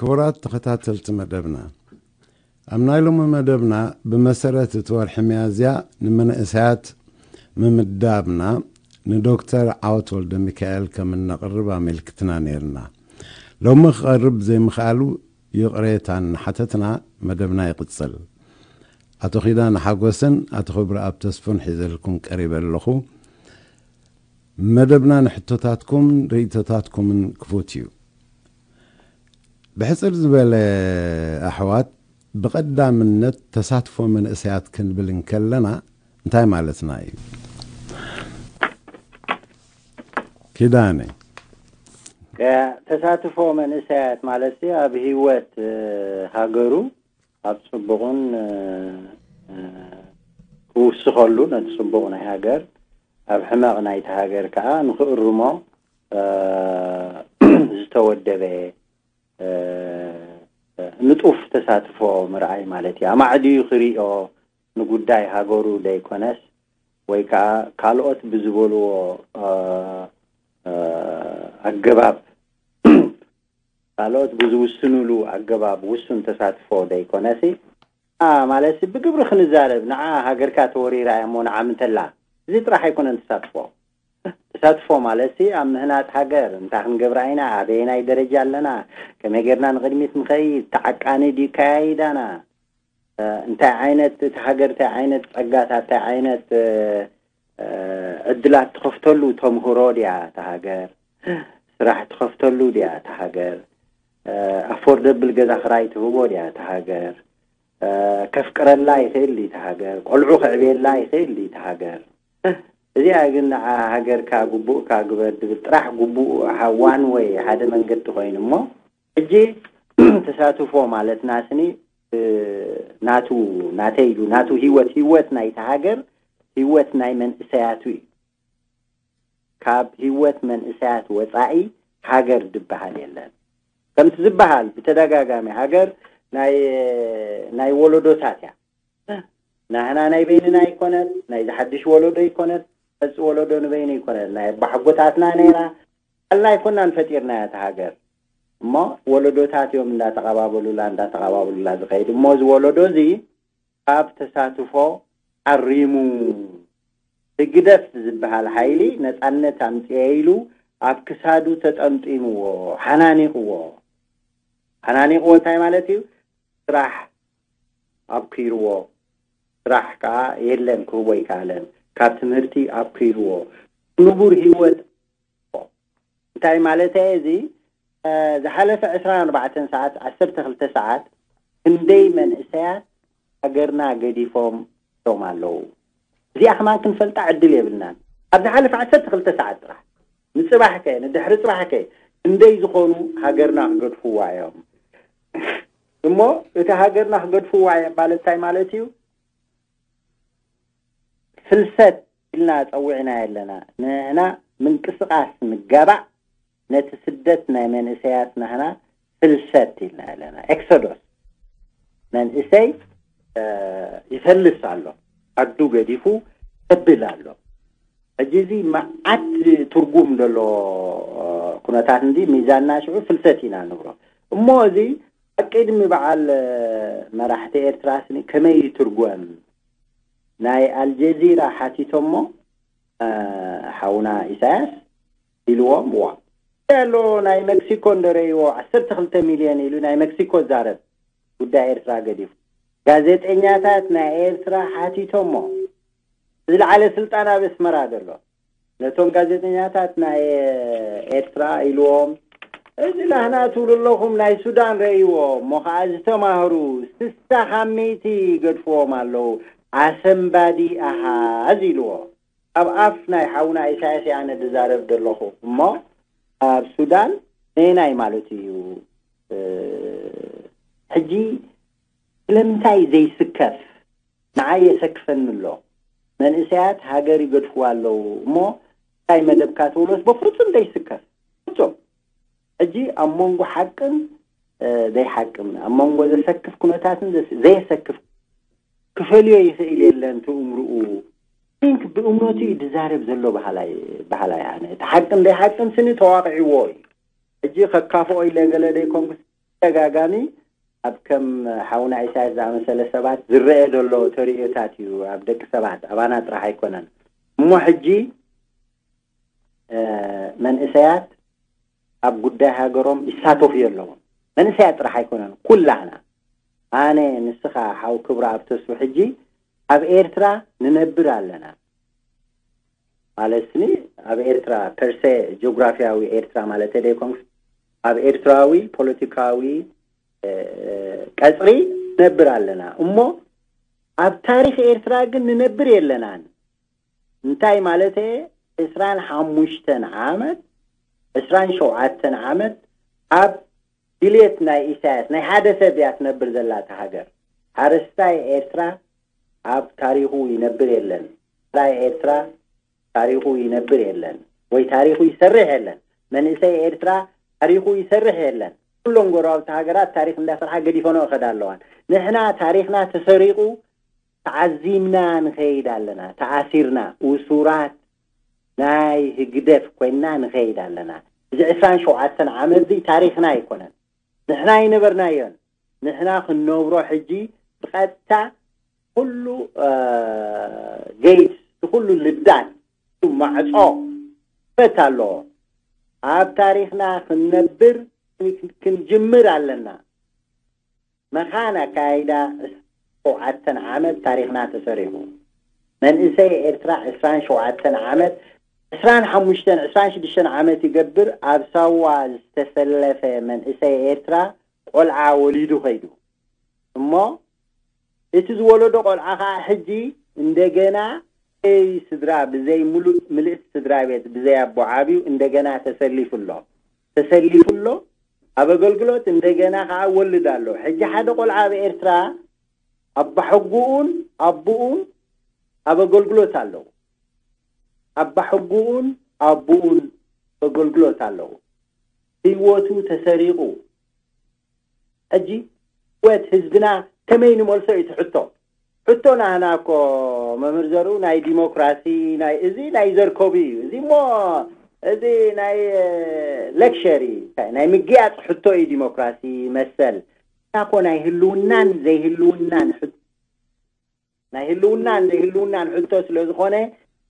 ክቡራት ተኸታተልቲ መደብና፣ ኣብ ናይ ሎሚ መደብና ብመሰረት እቲ ወርሒ ሚያዝያ ንመንእሰያት ምምዳብና ንዶክተር ዓወት ወልደ ሚካኤል ከም እነቕርብ ኣመልክትና ነይርና። ሎሚ ክቐርብ ዘይምኽኣሉ ይቕሬታ እናሓተትና መደብና ይቕጽል። ኣቶ ኪዳነ ሓጎስን ኣቶ ክብረኣብ ተስፉን ሒዘልኩም ቀሪበ ኣለኹ። መደብና ንሕቶታትኩም ርእይቶታትኩምን ክፉት እዩ። ብሕጽር ዝበለ ኣሕዋት ብቐዳምነት ተሳትፎ መንእሰያት ክንብል እንከለና እንታይ ማለትና እዩ? ኪዳነ። ተሳትፎ መንእሰያት ማለት ኣብ ህይወት ሃገሩ ኣብ ጽቡቕን ክውስኸሉ ነቲ ጽቡቕ ናይ ሃገር ኣብ ሕመቕ ናይቲ ሃገር ከዓ ንክእርሞ ዝተወደበ ንጡፍ ተሳትፎ ምርኣይ ማለት እዩ። ኣማዕድዩ ክሪኦ ንጉዳይ ሃገሩ ዘይኮነስ ወይ ከዓ ካልኦት ብዝበልዎ ኣገባብ ካልኦት ብዝውስኑሉ ኣገባብ ውሱን ተሳትፎ ዘይኮነሲ ማለት ብግብሪ ክንዛረብ ንዓ ሃገርካ ተወሪራ እያ እሞ ንዓ ምንተላ እዚ ጥራሕ ኣይኮነን ተሳትፎ። ተሳትፎ ማለት ኣብ ምህናፅ ሃገር እንታይ ክንገብራ ኢና፣ ኣበየናይ ደረጃ ኣለና፣ ከመይ ጌርና ንቕድሚት ንኸይድ፣ ተዓቃኒ ድዩ ከያይዳና፣ እንታይ ዓይነት እቲ ሃገር እንታይ ዓይነት ፀጋታት እንታይ ዓይነት ዕድላት ትኸፍተሉ ተምህሮ ድያ እታ ሃገር፣ ስራሕ ትኸፍተሉ ድያ እታ ሃገር፣ ኣፎርደብል ገዛ ክራይ ትህቦ ድያ እታ ሃገር፣ ከፍቅረላ ይኽእል ድዩ እታ ሃገር፣ ቆልዑ ከዕብየላ ይኽእል ድዩ እታ ሃገር። እዚኣ ግን ንዓ ሃገርካ ግቡእካ ግበር ድብል ጥራሕ ግቡእ ዋን ወይ ሓደ መንገዲ ኮይኑ እሞ ሕጂ ተሳትፎ ማለትና ስኒ ናቱ ናተይ ኢሉ ናቱ ህይወት ህይወት ናይቲ ሃገር ህይወት ናይ መንእሰያቱ እዩ። ካብ ህይወት መንእሰያት ወፃኢ ሃገር ዝበሃል የለን። ከምቲ ዝበሃል ብተደጋጋሚ ሃገር ናይ ናይ ወለዶታት እያ። ናህና ናይ በይንና ኣይኮነት፣ ናይ ዝሓድሽ ወለዶ ኣይኮነት፣ መፂ ወለዶ ንበይኑ ኣይኮነት፣ ናይ ኣባሓጎታትና ነይራ ኣልና ኣይኮናን ፈጢርናያ እታ ሃገር። እሞ ወለዶታት እዮም እንዳተቐባበሉላ እንዳተቐባበሉላ ዝኸይድ። እሞ እዚ ወለዶ እዚ ካብ ተሳትፎ ኣሪሙ ህግደፍ ዝበሃል ሓይሊ ነፃነት ኣምፅኤ ኢሉ ኣብ ክሳዱ ተጠምጢምዎ ሓናኒቕዎ። ሓናኒቕዎ እንታይ ማለት እዩ? ስራሕ ኣብኪርዎ። ስራሕ ከዓ የለን ክህቦ ኣይከኣለን። ካብ ትምህርቲ ኣብኪርዎ። ንቡር ህይወት እንታይ ማለት እየ እዚ ዝሓለፈ ዕስራን ኣርባዕተን ሰዓት ዓሰርተ ክልተ ሰዓት ክንደይ መንእሰያት ሃገርና ገዲፎም ቶም ኣለዉ። እዚኣ ከማን ክንፈልጣ ዕድል የብልናን። ኣብ ዝሓለፈ ዓሰርተ ክልተ ሰዓት ጥራሕ ንፅባሕ ከ ንድሕሪ ፅባሕ ከ ክንደይ ዝኾኑ ሃገርና ክገድፍዋ እዮም። እሞ እቲ ሃገርና ክገድፍዋ እዮም ማለት እንታይ ማለት እዩ? ፍልሰት ኢልና ፀዊዕና ኣለና። ንሕና ምንቅስቃስ ንጋባእ ነቲ ስደት ናይ መንእሰያት ናህና ፍልሰት ኢልና ኣለና። ኤክሶዶስ መንእሰይ ይፈልስ ኣሎ፣ ዓዱ ገዲፉ ተብል ኣሎ። ሕጂ እዚ መዓት ትርጉም ዘሎ ኩነታት እንዲ ሚዛንና ሽዑ ፍልሰት ኢና ንብሮ። እሞ እዚ ኣብ ቅድሚ በዓል መራሕቲ ኤርትራ ስኒ ከመይ ይትርጎም? ናይ ኣልጀዚራ ሓቲቶሞ ሓውና ኢሳያስ ኢልዎም ዋ ኣሎ ናይ መክሲኮ እንደረይዎ ዓሰርተ ክልተ ሚልዮን ኢሉ ናይ መክሲኮ ዛረብ ጉዳይ ኤርትራ ገዲፉ ጋዜጠኛታት ናይ ኤርትራ ሓቲቶሞ ዝለዓለ ስልጣን ኣብ ኣስመራ ዘሎ ነቶም ጋዜጠኛታት ናይ ኤርትራ ኢልዎም እዚ ላህና ትብሉ ኣለኹም ናይ ሱዳን ረእይዎ እሞ ከዓ ዝተማህሩ ስሳ ካብ ሚእቲ ገድፍዎም ኣለዉ ኣሰንባዲ ኣሃዝ ኢልዎ ኣብ ኣፍ ናይ ሓውና ኢሳያስ ኣነ ዝዛረብ ዘለኹ እሞ ኣብ ሱዳን ነየናይ ማለት እዩ ሕጂ ስለምንታይ ዘይስከፍ ንዓይ የሰክፈኒ ኣሎ መንእሰያት ሃገር ይገድፍዋ ኣለዉ እሞ እንታይ መደብካ ትብሎስ በፍጹም ዘይስከፍ ፍጹም ሕጂ ኣብ መንጎ ሓቅን ዘይሓቅን ኣብ መንጎ ዘሰክፍ ኩነታትን ዘየሰክፍ ክፈልዮ ይኽእል የለን ትእምርኡ ቲንክ ብእምነቱ እዩ ዝዛረብ ዘሎ በሃላይ ኣነ እቲ ሓቅን ዘይሓቅን ስኒ ተዋቂዕዎ እዩ ሕጂ ከካፍኦ ኢለ ገለ ዘይኮንኩስ ተጋጋሚ ኣብ ከም ሓውና ኢሳያስ ዝኣመሰለ ሰባት ዝረአ ዘሎ ተርእዮታት እዩ። ኣብ ደቂ ሰባት ኣባና ጥራሕ ኣይኮነን። እሞ ሕጂ መንእሰያት ኣብ ጉዳይ ሃገሮም ይሳተፉ የለውን። መንእሰያት ጥራሕ ኣይኮነን፣ ኩላህና፣ ኣነ፣ ንስኻ፣ ሓው ክብራ ኣብ ተስፉ፣ ሕጂ ኣብ ኤርትራ ንነብር ኣለና። ማለት ስኒ ኣብ ኤርትራ ፐርሰ ጂኦግራፊያዊ ኤርትራ ማለት ደይኮንኩ፣ ኣብ ኤርትራዊ ፖለቲካዊ ቀጽሪ ነብር ኣለና። እሞ ኣብ ታሪኽ ኤርትራ ግን ንነብር የለናን። እንታይ ማለት? ዕስራን ሓሙሽተን ዓመት፣ ዕስራን ሸውዓተን ዓመት ኣብ ድልየት ናይ ኢሳያስ ናይ ሓደ ሰብ እያ ትነብር ዘላ እታ ሃገር። ሓረስታይ ኤርትራ ኣብ ታሪኹ ይነብር የለን። ሓረስታይ ኤርትራ ታሪኹ ይነብር የለን ወይ ታሪኹ ይሰርሕ የለን። መንእሰይ ኤርትራ ታሪኹ ይሰርሕ የለን። ኩሎም ጎረባብቲ ሃገራት ታሪኽ እንዳሰርሓ ገዲፈኖ ይኸዳ ኣለዋን። ንሕና ታሪኽና ተሰሪቑ ተዓዚምና ንኸይድ ኣለና። ተኣሲርና፣ እሱራት ናይ ህግደፍ ኮይንና ንኸይድ ኣለና። እዚ ዕስራን ሸውዓተን ዓመት እዚ ታሪኽና ኣይኮነን። ንሕና ኣይነበርናዮን። ንሕና ክንነብሮ ሕጂ ብቐጥታ ኩሉ ጌት፣ ኩሉ ልዳት፣ ማዕጾ ክፈት ኣለዎ። ኣብ ታሪኽና ክንነብር ክንጅምር ኣለና። መኻን ኣካይዳ ዕስራን ሸውዓተን ዓመት ታሪኽና ተሰሪሑ። መንእሰይ ኤርትራ ዕስራን ሸውዓተን ዓመት፣ ዕስራን ሓሙሽተን፣ ዕስራን ሽዱሽተን ዓመት ይገብር ኣብ ሳዋ ዝተሰለፈ መንእሰይ ኤርትራ ቆልዓ ወሊዱ ኸይዱ። እሞ እቲ ዝወለዶ ቆልዓ ኸዓ ሕጂ እንደገና ብዘይ ስድራ፣ ብዘይ ሙሉእ ምልእቲ ስድራ ቤት፣ ብዘይ ኣቦ ዓብዩ እንደገና ተሰሊፉ ኣሎ። ተሰሊፉ ኣሎ። ኣብ ኣገልግሎት እንደገና ኸዓ ወልድ ኣሎ። ሕጂ ሓደ ቆልዓ ኣብ ኤርትራ ኣባሕጉኡን ኣቦኡን ኣብ ኣገልግሎት ኣለዉ። ኣባሕጉኡን ኣቦኡን ኣብ ኣገልግሎት ኣለዉ። ህይወቱ ተሰሪቑ። ሕጂ ህይወት ህዝብና ከመይ ንመልሶ እዩ እቲ ሕቶ። ሕቶ ናህና እኮ መምህር ዘርኡ ናይ ዲሞክራሲ ናይ እዚ ናይ ዘርከቡ እዩ። እዚ እሞ እዚ ናይ ሌክቸሪ ናይ ምግያጽ ሕቶ እዩ። ዲሞክራሲ መሰል እኮ ናይ ህልውናን ዘይህልውናን ሕቶ፣ ናይ ህልውናን ዘይህልውናን ሕቶ ስለ ዝኾነ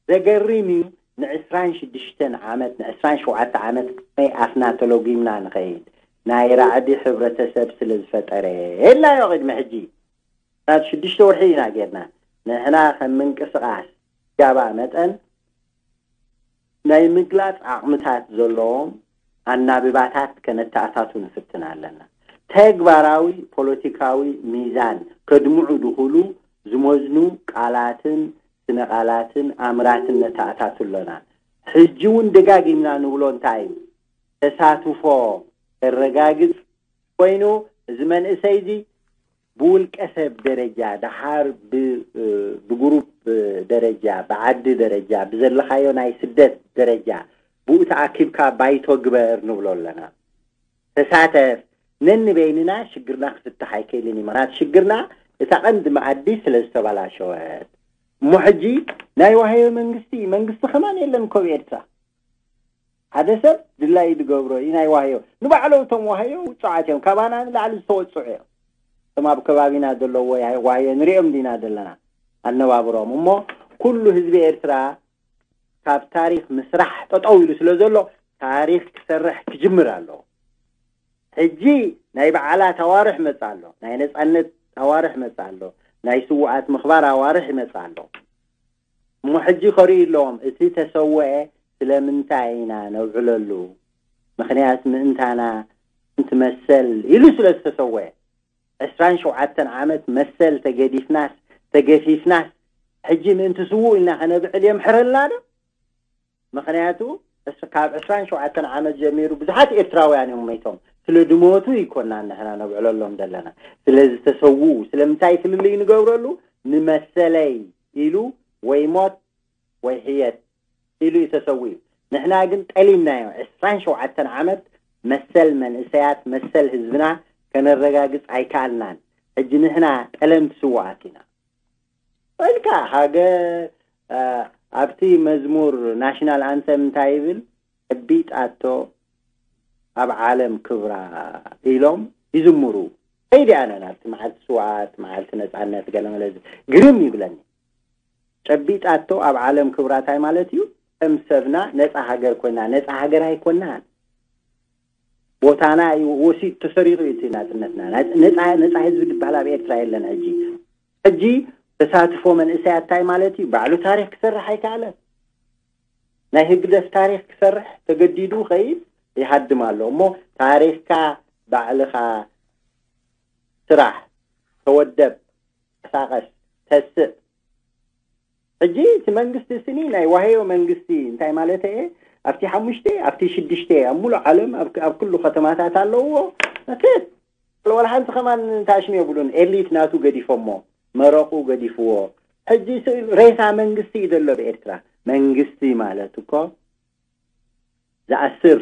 ዘገርም እዩ። ንዕስራን ሽዱሽተን ዓመት ንዕስራን ሸውዓተ ዓመት ከመይ ኣፍና ተሎጊምና ንኸይድ ናይ ራዕዲ ሕብረተሰብ ስለ ዝፈጠረ ኢልናዮ ቅድሚ ሕጂ። ናብ ሽዱሽተ ወርሒ ኢና ጌርና። ንሕና ከም ምንቅስቓስ ጃባ መጠን ናይ ምግላጽ ዓቕምታት ዘለዎም ኣናብባታት ከነተኣታቱ ንፍትን ኣለና። ተግባራዊ ፖለቲካዊ ሚዛን ከድምዑ ድኽሉ ዝመዝኑ ቃላትን ስነ ቃላትን ኣምራትን ነተኣታቱ ኣለና። ሕጂ እውን ደጋጊምና ንብሎ እንታይ እዩ? ተሳትፎ ከረጋግጽ ኮይኑ እዚ መንእሰይ እዚ ብውልቀ ሰብ ደረጃ ደሓር ብግሩፕ ደረጃ ብዓዲ ደረጃ ብዘለኻዮ ናይ ስደት ደረጃ ብኡ ተኣኪብካ ባይቶ ግበር ንብሎ ኣለና። ተሳተፍ። ነንበይንና ሽግርና ክፍታሕ ኣይክእልን እዩ። ምክንያቱ ሽግርና እታ ቀንዲ መኣዲ ስለ ዝተበላሸወት። እሞ ሕጂ ናይ ዋህዮ መንግስቲ መንግስቲ ከማን የለን ኮብ ኤርትራ። ሓደ ሰብ ድላዩ ዝገብሮ እዩ ናይ ዋህዮ። ንባዕሎም እቶም ዋህዮ ውጹዓት እዮም። ካባና ንላዕሊ ዝተወጽዑ እዮም። እቶም ኣብ ከባቢና ዘለዉ ዋህዮ ንሪኦም ዲና ዘለና ኣነባብሮም። እሞ ኩሉ ህዝቢ ኤርትራ ካብ ታሪኽ ምስራሕ ጠጠው ኢሉ ስለ ዘሎ ታሪኽ ክሰርሕ ክጅምር ኣለዎ። ሕጂ ናይ በዓላት ኣዋርሕ መጽ ኣሎ፣ ናይ ነጻነት ኣዋርሕ መጽ ኣሎ፣ ናይ ስውኣት ምኽባር ኣዋርሕ ይመጽ ኣሎ። እሞ ሕጂ ከርእዩ ኣለዎም እቲ ተሰወአ ስለምንታይ ኢና ነብዕለሉ? ምኽንያት ምእንታና ምእንቲ መሰል ኢሉ ስለ ዝተሰወአ። ዕስራን ሸውዓተን ዓመት መሰል ተገዲፍናስ ተገፊፍናስ ሕጂ ምእንቲ ስዉእ ኢልና ከነብዕል የምሕረልና ዶ? ምኽንያቱ ካብ ዕስራን ሸውዓተን ዓመት ጀሚሩ ብዙሓት ኤርትራውያን እዮም መይቶም። ስለ ድሞቱ ይኮና ንሕና ነብዕለሎም ዘለና፣ ስለ ዝተሰውኡ። ስለምንታይ ፍልልይ ንገብረሉ? ንመሰለይ ኢሉ ወይ ሞት ወይ ሕየት ኢሉ እዩ ተሰዊኡ። ንሕና ግን ጠሊምናዮ። ዕስራን ሸውዓተን ዓመት መሰል መንእሰያት፣ መሰል ህዝብና ከነረጋግጽ ኣይከኣልናን። ሕጂ ንሕና ጠለምቲ ስውኣት ኢና። ወልካ ሃገር ኣብቲ መዝሙር ናሽናል ኣንተም እንታይ ይብል? ጨቢጣቶ ኣብ ዓለም ክብራ ኢሎም ይዝምሩ። ከይዲ ኣነ ናብቲ መዓልቲ ስውኣት፣ መዓልቲ ነፃነት፣ ገለመለ፣ እዚ ግርም ይብለኒ። ጨቢጣቶ ኣብ ዓለም ክብራ እንታይ ማለት እዩ? ከም ሰብና ነፃ ሃገር ኮይና፣ ነፃ ሃገር ኣይኮናን። ቦታና እዩ ወሲድ፣ ተሰሪቑ እዩ እቲ ናፅነትና። ናይ- ነፃ ነፃ ህዝቢ ዝበሃል ኣብ ኤርትራ የለን። ሕጂ ሕጂ ተሳትፎ መንእሰያት እንታይ ማለት እዩ? ባዕሉ ታሪኽ ክሰርሕ ኣይከኣለን። ናይ ህግደፍ ታሪኽ ክሰርሕ ተገዲዱ ኸይድ ይሃድም ኣሎ እሞ፣ ታሪኽካ ባዕልኻ ስራሕ፣ ተወደብ፣ ተንቀሳቐስ፣ ተስእ። ሕጂ እቲ መንግስቲ ስኒ ናይ ዋህዮ መንግስቲ እንታይ ማለት እየ? ኣብቲ ሓሙሽተ፣ ኣብቲ ሽዱሽተ፣ ኣብ ሙሉእ ዓለም፣ ኣብ ኣብ ኩሉ ከተማታት ኣለዎ። መክት ዋላ ሓንቲ ከማን ታሽም የብሉን። ኤሊት ናቱ ገዲፎሞ፣ መረቑ ገዲፍዎ። ሕጂ ስ- ሬሳ መንግስቲ እዩ ዘሎ ብኤርትራ። መንግስቲ ማለት እኮ ዝኣስር፣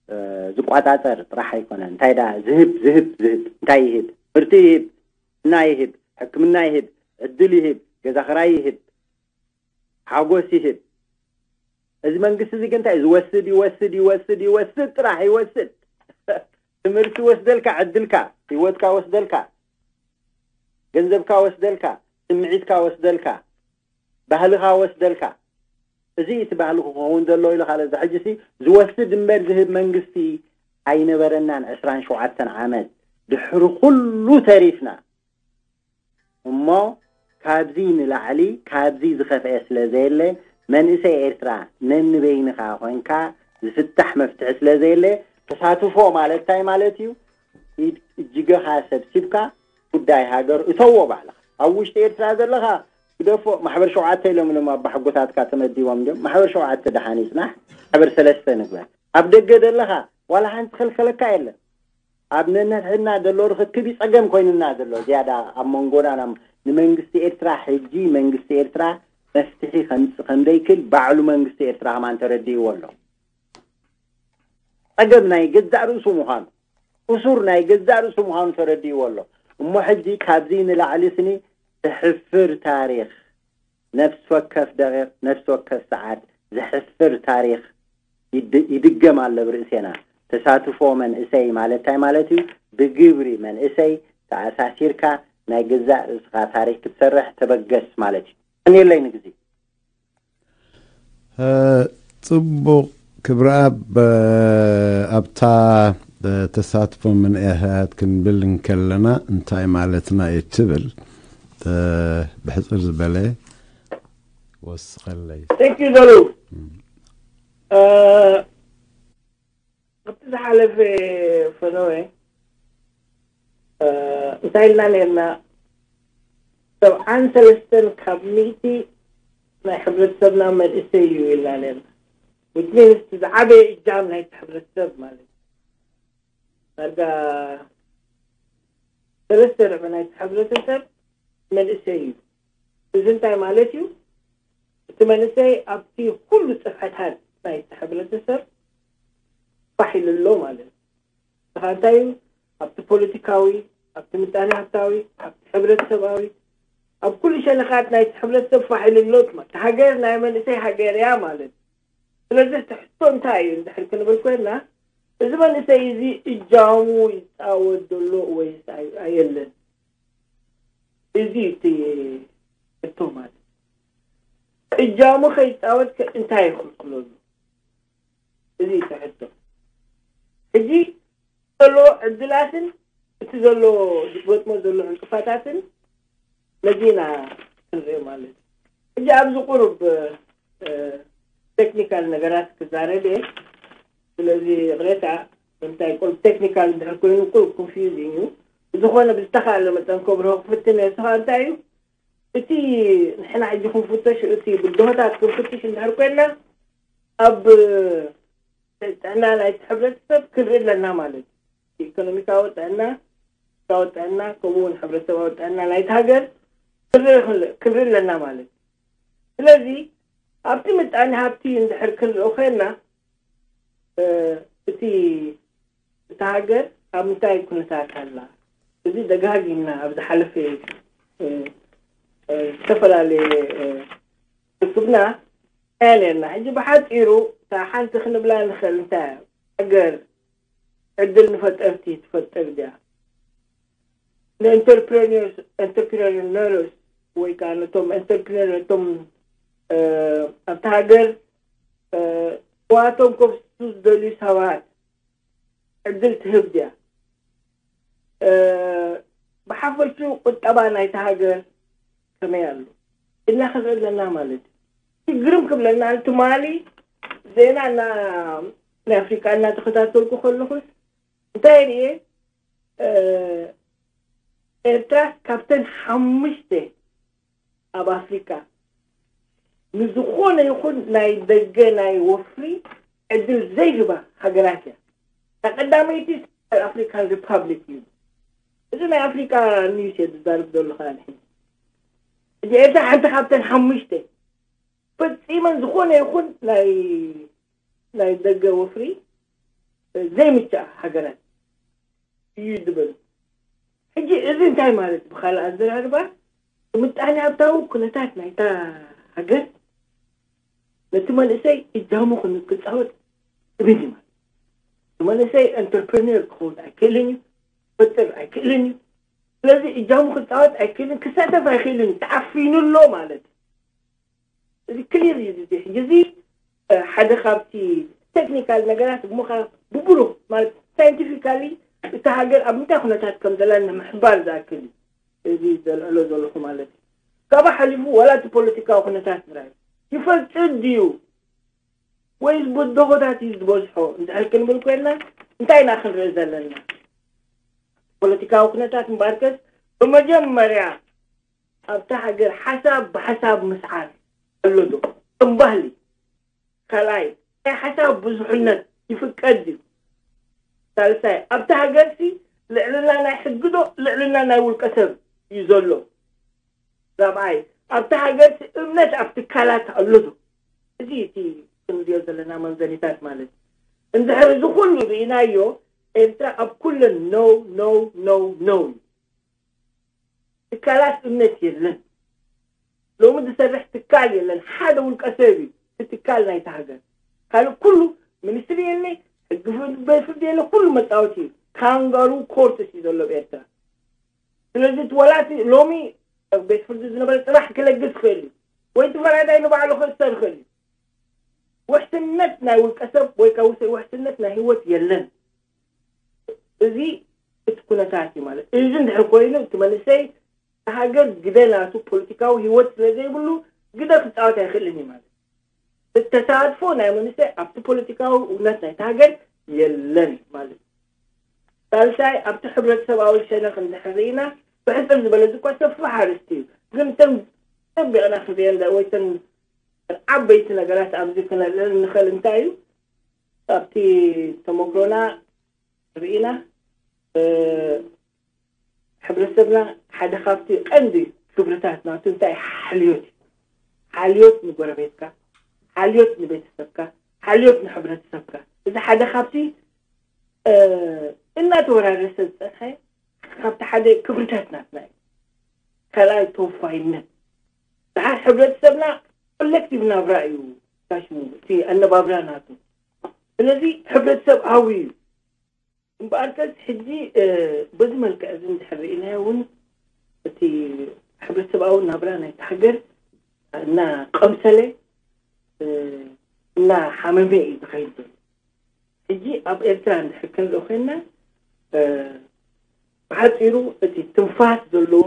እ፣ ዝቆጻጸር ጥራሕ ኣይኮነን። እንታይ ደኣ ዝህብ፣ ዝህብ፣ ዝህብ። እንታይ ይህብ? ትምህርቲ ይህብ፣ እና ይህብ፣ ሕክምና ይህብ፣ ዕድል ይህብ፣ ገዛ ክራይ ይህብ፣ ሓጎስ ይህብ። እዚ መንግስቲ እዚ ግን እንታይ ዝወስድ፣ ይወስድ፣ ይወስድ፣ ይወስድ፣ ጥራሕ ይወስድ። ትምህርቲ ወስደልካ፣ ዕድልካ፣ ህይወትካ ወስደልካ፣ ገንዘብካ ወስደልካ፣ ስምዒትካ ወስደልካ፣ ባህልኻ ወስደልካ። እዚ እቲ ባህሊ ክኸውን ዘለዎ ኢሉ ካልእ፣ እዚ ሕጂሲ ዝወስድ እምበር ዝህብ መንግስቲ ኣይነበረናን። ዕስራን ሸውዓተን ዓመት ድሕሪ ኩሉ ተሪፍና እሞ፣ ካብዚ ንላዕሊ፣ ካብዚ ዝኸፍአ ስለ ዘየለ፣ መንእሰይ ኤርትራ ነንበይንኻ ኮንካ ዝፍታሕ መፍትሒ ስለ ዘየለ፣ ተሳትፎ ማለት እንታይ ማለት እዩ? ኢድ- እጅገኻ ሰብሲብካ ጉዳይ ሃገር እተዎ ባዕልኻ። ኣብ ውሽጢ ኤርትራ ዘለኻ ግደፎ። ማሕበር ሸውዓተ ኢሎም ኢሎም ኣባሓጎታትካ ተመዲቦም እንዲዮም። ማሕበር ሸውዓተ ደሓን ይጽናሕ፣ ማሕበር ሰለስተ ንግበር። ኣብ ደገ ዘለኻ ዋላ ሓንቲ ክልከለካ የለን። ኣብ ነንሕድሕድና ዘሎ ርኽክብ እዩ ጸገም ኮይኑና ዘሎ። ዝያዳ ኣብ መንጎና ናብ- ንመንግስቲ ኤርትራ፣ ሕጂ መንግስቲ ኤርትራ መፍትሒ ከምጽእ ከም ዘይክል ባዕሉ መንግስቲ ኤርትራ ከማን ተረዲእዎ ኣሎ። ጸገም ናይ ገዛእ ርእሱ ምዃኑ፣ እሱር ናይ ገዛእ ርእሱ ምዃኑ ተረዲእዎ ኣሎ። እሞ ሕጂ ካብዚ ንላዕሊ ስኒ ዘሕፍር ታሪኽ፣ ነፍሲ ወከፍ ደቂቕ፣ ነፍሲ ወከፍ ሰዓት ዘሕፍር ታሪኽ ይድ- ይድገም ኣሎ ብርእሴና። ተሳትፎ መንእሰይ ማለት እንታይ ማለት እዩ? ብግብሪ መንእሰይ ተኣሳሲርካ ናይ ገዛእ ርእስኻ ታሪኽ ክትሰርሕ ተበገስ ማለት እዩ። ቀንየለይ ንግዜ። ጽቡቕ ክብረኣብ፣ ኣብታ ተሳትፎ መንእሰያት ክንብል እንከለና እንታይ ማለትና እዩ ትብል ብሕጽር ዝበለ ወስኸለይ። Thank you ዘሩ። ኣብቲ ዝሓለፈ ፈነወ እንታይ ኢልና ነርና? ሰብዓን ሰለስተን ካብ ሚእቲ ናይ ሕብረተሰብና መንእሰይ እዩ ኢልና ነርና። Which means ዝዓበየ እጃም ናይቲ ሕብረተሰብ ማለት እዩ። ዳርጋ ሰለስተ ርብዒ ናይቲ ሕብረተሰብ መንእሰይ እዩ። እዚ እንታይ ማለት እዩ? እቲ መንእሰይ ኣብቲ ኩሉ ጽፍሕታት ናይቲ ሕብረተሰብ ፋሕ ኢሉ ኣሎ ማለት እዩ። ንኻ እንታይ እዩ? ኣብቲ ፖለቲካዊ፣ ኣብቲ ምጣኔ ሃብታዊ፣ ኣብቲ ሕብረተሰባዊ፣ ኣብ ኩሉ ሸነኻት ናይቲ ሕብረተሰብ ፋሕ ኢሉ ኣሎ ማለት። ሃገር ናይ መንእሰይ ሃገር እያ ማለት እዩ። ስለዚ እቲ ሕቶ እንታይ እዩ እንድሕር ክንብል ኮይና፣ እዚ መንእሰይ እዚ እጃሙ ይፃወት ዘሎ ወይስ ኣይ- ኣየለን? እዚ እዩ እቲ ሕቶ ማለት። እጃሙ ከይፃወት ከ እንታይ ይኽልክሎ ኣሎ? እዚ እዩ እቲ ሕቶ። ሕጂ ዘሎ ዕድላትን እቲ ዘሎ ዝገጥሞ ዘሎ ዕንቅፋታትን ነዚና ክንሪኦ ማለት እዩ። ሕጂ ኣብዚ ቁሩብ ቴክኒካል ነገራት ክዛረብ እየ። ስለዚ ይቕሬታ፣ እንታይ ቁሩብ ቴክኒካል እንድሕር ኮይኑ ቁሩብ ኮንፊውዚንግ እዩ። ብዝኾነ ብዝተኻእለ መጠን ከብርሆ ክፍትን እየ። ንስኻ እንታይ እዩ እቲ ንሕና ሕጂ ክንፍተሽ፣ እቲ ብድሆታት ክንፍትሽ እንድሕር ኮይና ኣብ ጥዕና ናይቲ ሕብረተሰብ ክንርኢ ኣለና ማለት እዩ። ኢኮኖሚካዊ ጥዕና፣ ፖለቲካዊ ጥዕና፣ ከምኡ እውን ሕብረተሰባዊ ጥዕና ናይቲ ሃገር ክንርኢ ክንለ- ክንርኢ ኣለና ማለት እዩ። ስለዚ ኣብቲ ምጣኔ ሃብቲ እንድሕር ክንሪኦ ኮይና እ፣ እቲ እታ ሃገር ኣብ ምንታይ ኩነታት ኣላ? እዚ ደጋጊምና ኣብ ዝሓለፈ እ፣ እ፣ ዝተፈላለየ እ፣ ርክብና ኣያ ነርና። ሕጂ ብሓፂሩ እታ ሓንቲ ክንብላ ንኽእል እንታይ እያ? ሃገር ዕድል ንፈጠርቲ ትፈጥር ድያ? ንኢንተርፕረነርስ ኢንተርፕረነርስ ወይ ከዓ ነቶም ኢንተርፕረነር ነቶም ኣብቲ ሃገር ዋቶም ከፍሱ ዝደልዩ ሰባት ዕድል ትህብ ድያ? ብሓፈሹ ቁጠባ ናይቲ ሃገር ከመይ ኣሎ ኢልና ክንርኢ ኣለና ማለት እዩ። ግርም ክብለና ትማሊ ዜና እና ናይ ኣፍሪካ እናተኸታተልኩ ከለኹስ እንታይ ርየ? ኤርትራ ካብተን ሓሙሽተ ኣብ ኣፍሪካ ንዝኾነ ይኹን ናይ ደገ ናይ ወፍሪ ዕድል ዘይህባ ሃገራት እያ። ቀዳመይቲ ኣፍሪካን ሪፓብሊክ እዩ። እዚ ናይ ኣፍሪካ ኒውስ እየ ዝዛርብ ዘለኹ። ሕጂ ኤርትራ ሓንቲ ካብተን ሓሙሽተ ፈፂመን ዝኾነ ይኹን ናይ ናይ ደገ ወፍሪ ዘይምቻ ሃገራት እዩ ዝብል። ሕጂ እዚ እንታይ ማለት? ብካልእ ኣዘራርባ ምጣኔ ሃብታዊ ኩነታት ናይታ ሃገር ነቲ መንእሰይ እጃሙ ክጻወት እብል እዩ ማለት። እቲ መንእሰይ ኢንተርፕረነር ክኸውን ኣይክእልን እዩ፣ ክፈጥር ኣይክእልን እዩ። ስለዚ እጃሙ ክጻወት ኣይክእልን፣ ክሳተፍ ኣይክእልን፣ ተዓፊኑ ኣሎ ማለት እዩ። እዚ ክሊር እዩ። እዚ ሕጂ እዚ ሓደ ካብቲ ቴክኒካል ነገራት እሞ ብብሩህ ማለት ሳይንቲፊካሊ እታ ሃገር ኣብ ምንታይ ኩነታት ከም ዘላ ንምሕባር ዝኣክል እዩ እዚ ዘልዕሎ ዘለኹ ማለት እዩ። ካብኡ ሓሊፉ ዋላ እቲ ፖለቲካዊ ኩነታት ትግራይ ይፈልጥ ድዩ ወይስ ብደሆታት እዩ ዝበዝሖ እንድሕር ክንብል ኮይንና እንታይ ኢና ክንርኢ ዘለና? ፖለቲካዊ ኩነታት እምበኣርከስ ብመጀመርያ ኣብታ ሃገር ሓሳብ ብሓሳብ ምስዓር ኣሎ ዶ? ከም ባህሊ ካልኣይ ናይ ሓሳብ ብዙሕነት ይፍቀድ ድዩ? ሳልሳይ ኣብታ ሃገርሲ ልዕልና ናይ ሕጊ ዶ ልዕልና ናይ ውልቀ ሰብ እዩ ዘሎ? ራብዓይ ኣብታ ሃገርሲ እምነት ኣብ ትካላት ኣሎ ዶ? እዚ እቲ ክንሪኦ ዘለና መምዘኒታት ማለት እዩ። እንድሕር እዚ ኩሉ ርኢናዮ ኤርትራ ኣብ ኩለን no no no no እዩ። ትካላት እምነት የለን። ሎሚ ዝሰርሕ ትካል የለን። ሓደ ውልቀ ሰብ እዩ እቲ ትካል ናይቲ ሃገር። ካልእ ኩሉ ሚኒስትሪ የለ፣ ሕጊ ፍርዲ ቤት ፍርዲ የለ፣ ኩሉ መጻወቲ እዩ። ካንጋሩ ኮርትስ እዩ ዘሎ ኣብ ኤርትራ። ስለዚ እቲ ወላ እቲ ሎሚ ኣብ ቤት ፍርዲ ዝነበረ ጽባሕ ክለግስ ይኽእል እዩ ወይ እቲ ፈራዳይ ንባዕሉ ክእሰር ይኽእል እዩ። ውሕስነት ናይ ውልቀ ሰብ ወይ ከዓ ውስ- ውሕስነት ናይ ህይወት የለን። እዚ እቲ ኩነታት እዩ ማለት እዚ እንድሕር ኮይኑ እቲ መንእሰይ ሃገር ግደ ናቱ ፖለቲካዊ ህይወት ስለ ዘይብሉ ግደ ክፃወት ኣይኽእልን እዩ ማለት እዩ። ተሳትፎ ናይ መንእሰይ ኣብቲ ፖለቲካዊ እውነት ናይቲ ሃገር የለን ማለት እዩ። ሳልሳይ ኣብቲ ሕብረተሰባዊ ሸነኽ እንድሕር ርኢና ብሕፅር ዝበለ እዚ እኳ ሰፊሕ ኣርእስቲ እዩ። ግን እተን ፀቢቕና ክንሪአን ወይ እተን ዓበይቲ ነገራት ኣብዚ ክነልዕል እንኽእል እንታይ እዩ? ኣብቲ ተመክሮና ርኢና ሕብረተሰብና ሓደ ካብቲ ቀንዲ ክብርታት ናቱ እንታይ ሓልዮት እዩ። ሓልዮት ንጎረቤትካ፣ ሓልዮት ንቤተሰብካ፣ ሓልዮት ንሕብረተሰብካ። እዚ ሓደ ካብቲ እናተወራረሰ ዝፀንሐ ካብቲ ሓደ ክብርታት ናትና እዩ። ካልኣይ ተወፋይነት። ድሓር ሕብረተሰብና ኮሌክቲቭ ናብራ እዩ ታሽሙ እቲ ኣነባብራ ናቱ። ስለዚ ሕብረተሰብ ኣዊ እዩ። እምበኣርከስ ሕጂ በዚ መልክዕ እዚ እንድሕር ርኢናዮ እውን እቲ ሕብረተሰብኣዊ ናብራ ናይቲ ሃገር እናቐምሰለ እናሓመመ እዩ ዝኸይድ ዘሎ። ሕጂ ኣብ ኤርትራ እንድሕር ክንርኢ ኮይንና ብሓፂሩ እቲ ትንፋስ ዘለዎ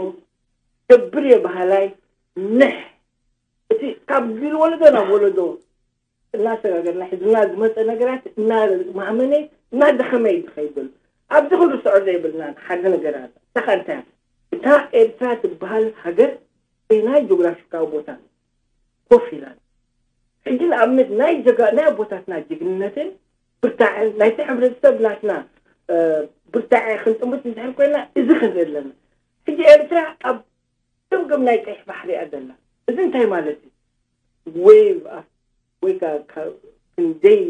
ገብር እየ በሃላይ ንሕ እቲ ካብ ወለዶ ናብ ወለዶ እናሰጋገርና ሒዝና ዝመፀ ነገራት እናማህመነ እናደኸመ እዩ ዝኸይድ ዘሎ። ኣብዚ ክንርስዖ ዘይብልና ሓደ ነገር ኣሎ። እታ እንታይ እታ ኤርትራ ትበሃል ሃገር ናይ ጂኦግራፊካዊ ቦታ ኮፍ ኢላ ሕጂ ንኣብነት ናይ ጀጋ ናይ ኣቦታትና ጅግንነትን ብርታዐን ናይቲ ሕብረተሰብ ናትና ብርታዐ ክንጥምት እንድሕር ኮይና እዚ ክንርኢ ኣለና። ሕጂ ኤርትራ ኣብ ገምገም ናይ ቀይሕ ባሕሪ እያ ዘላ። እዚ እንታይ ማለት እዩ? ዌቭ ወይ ከዓ ክንደይ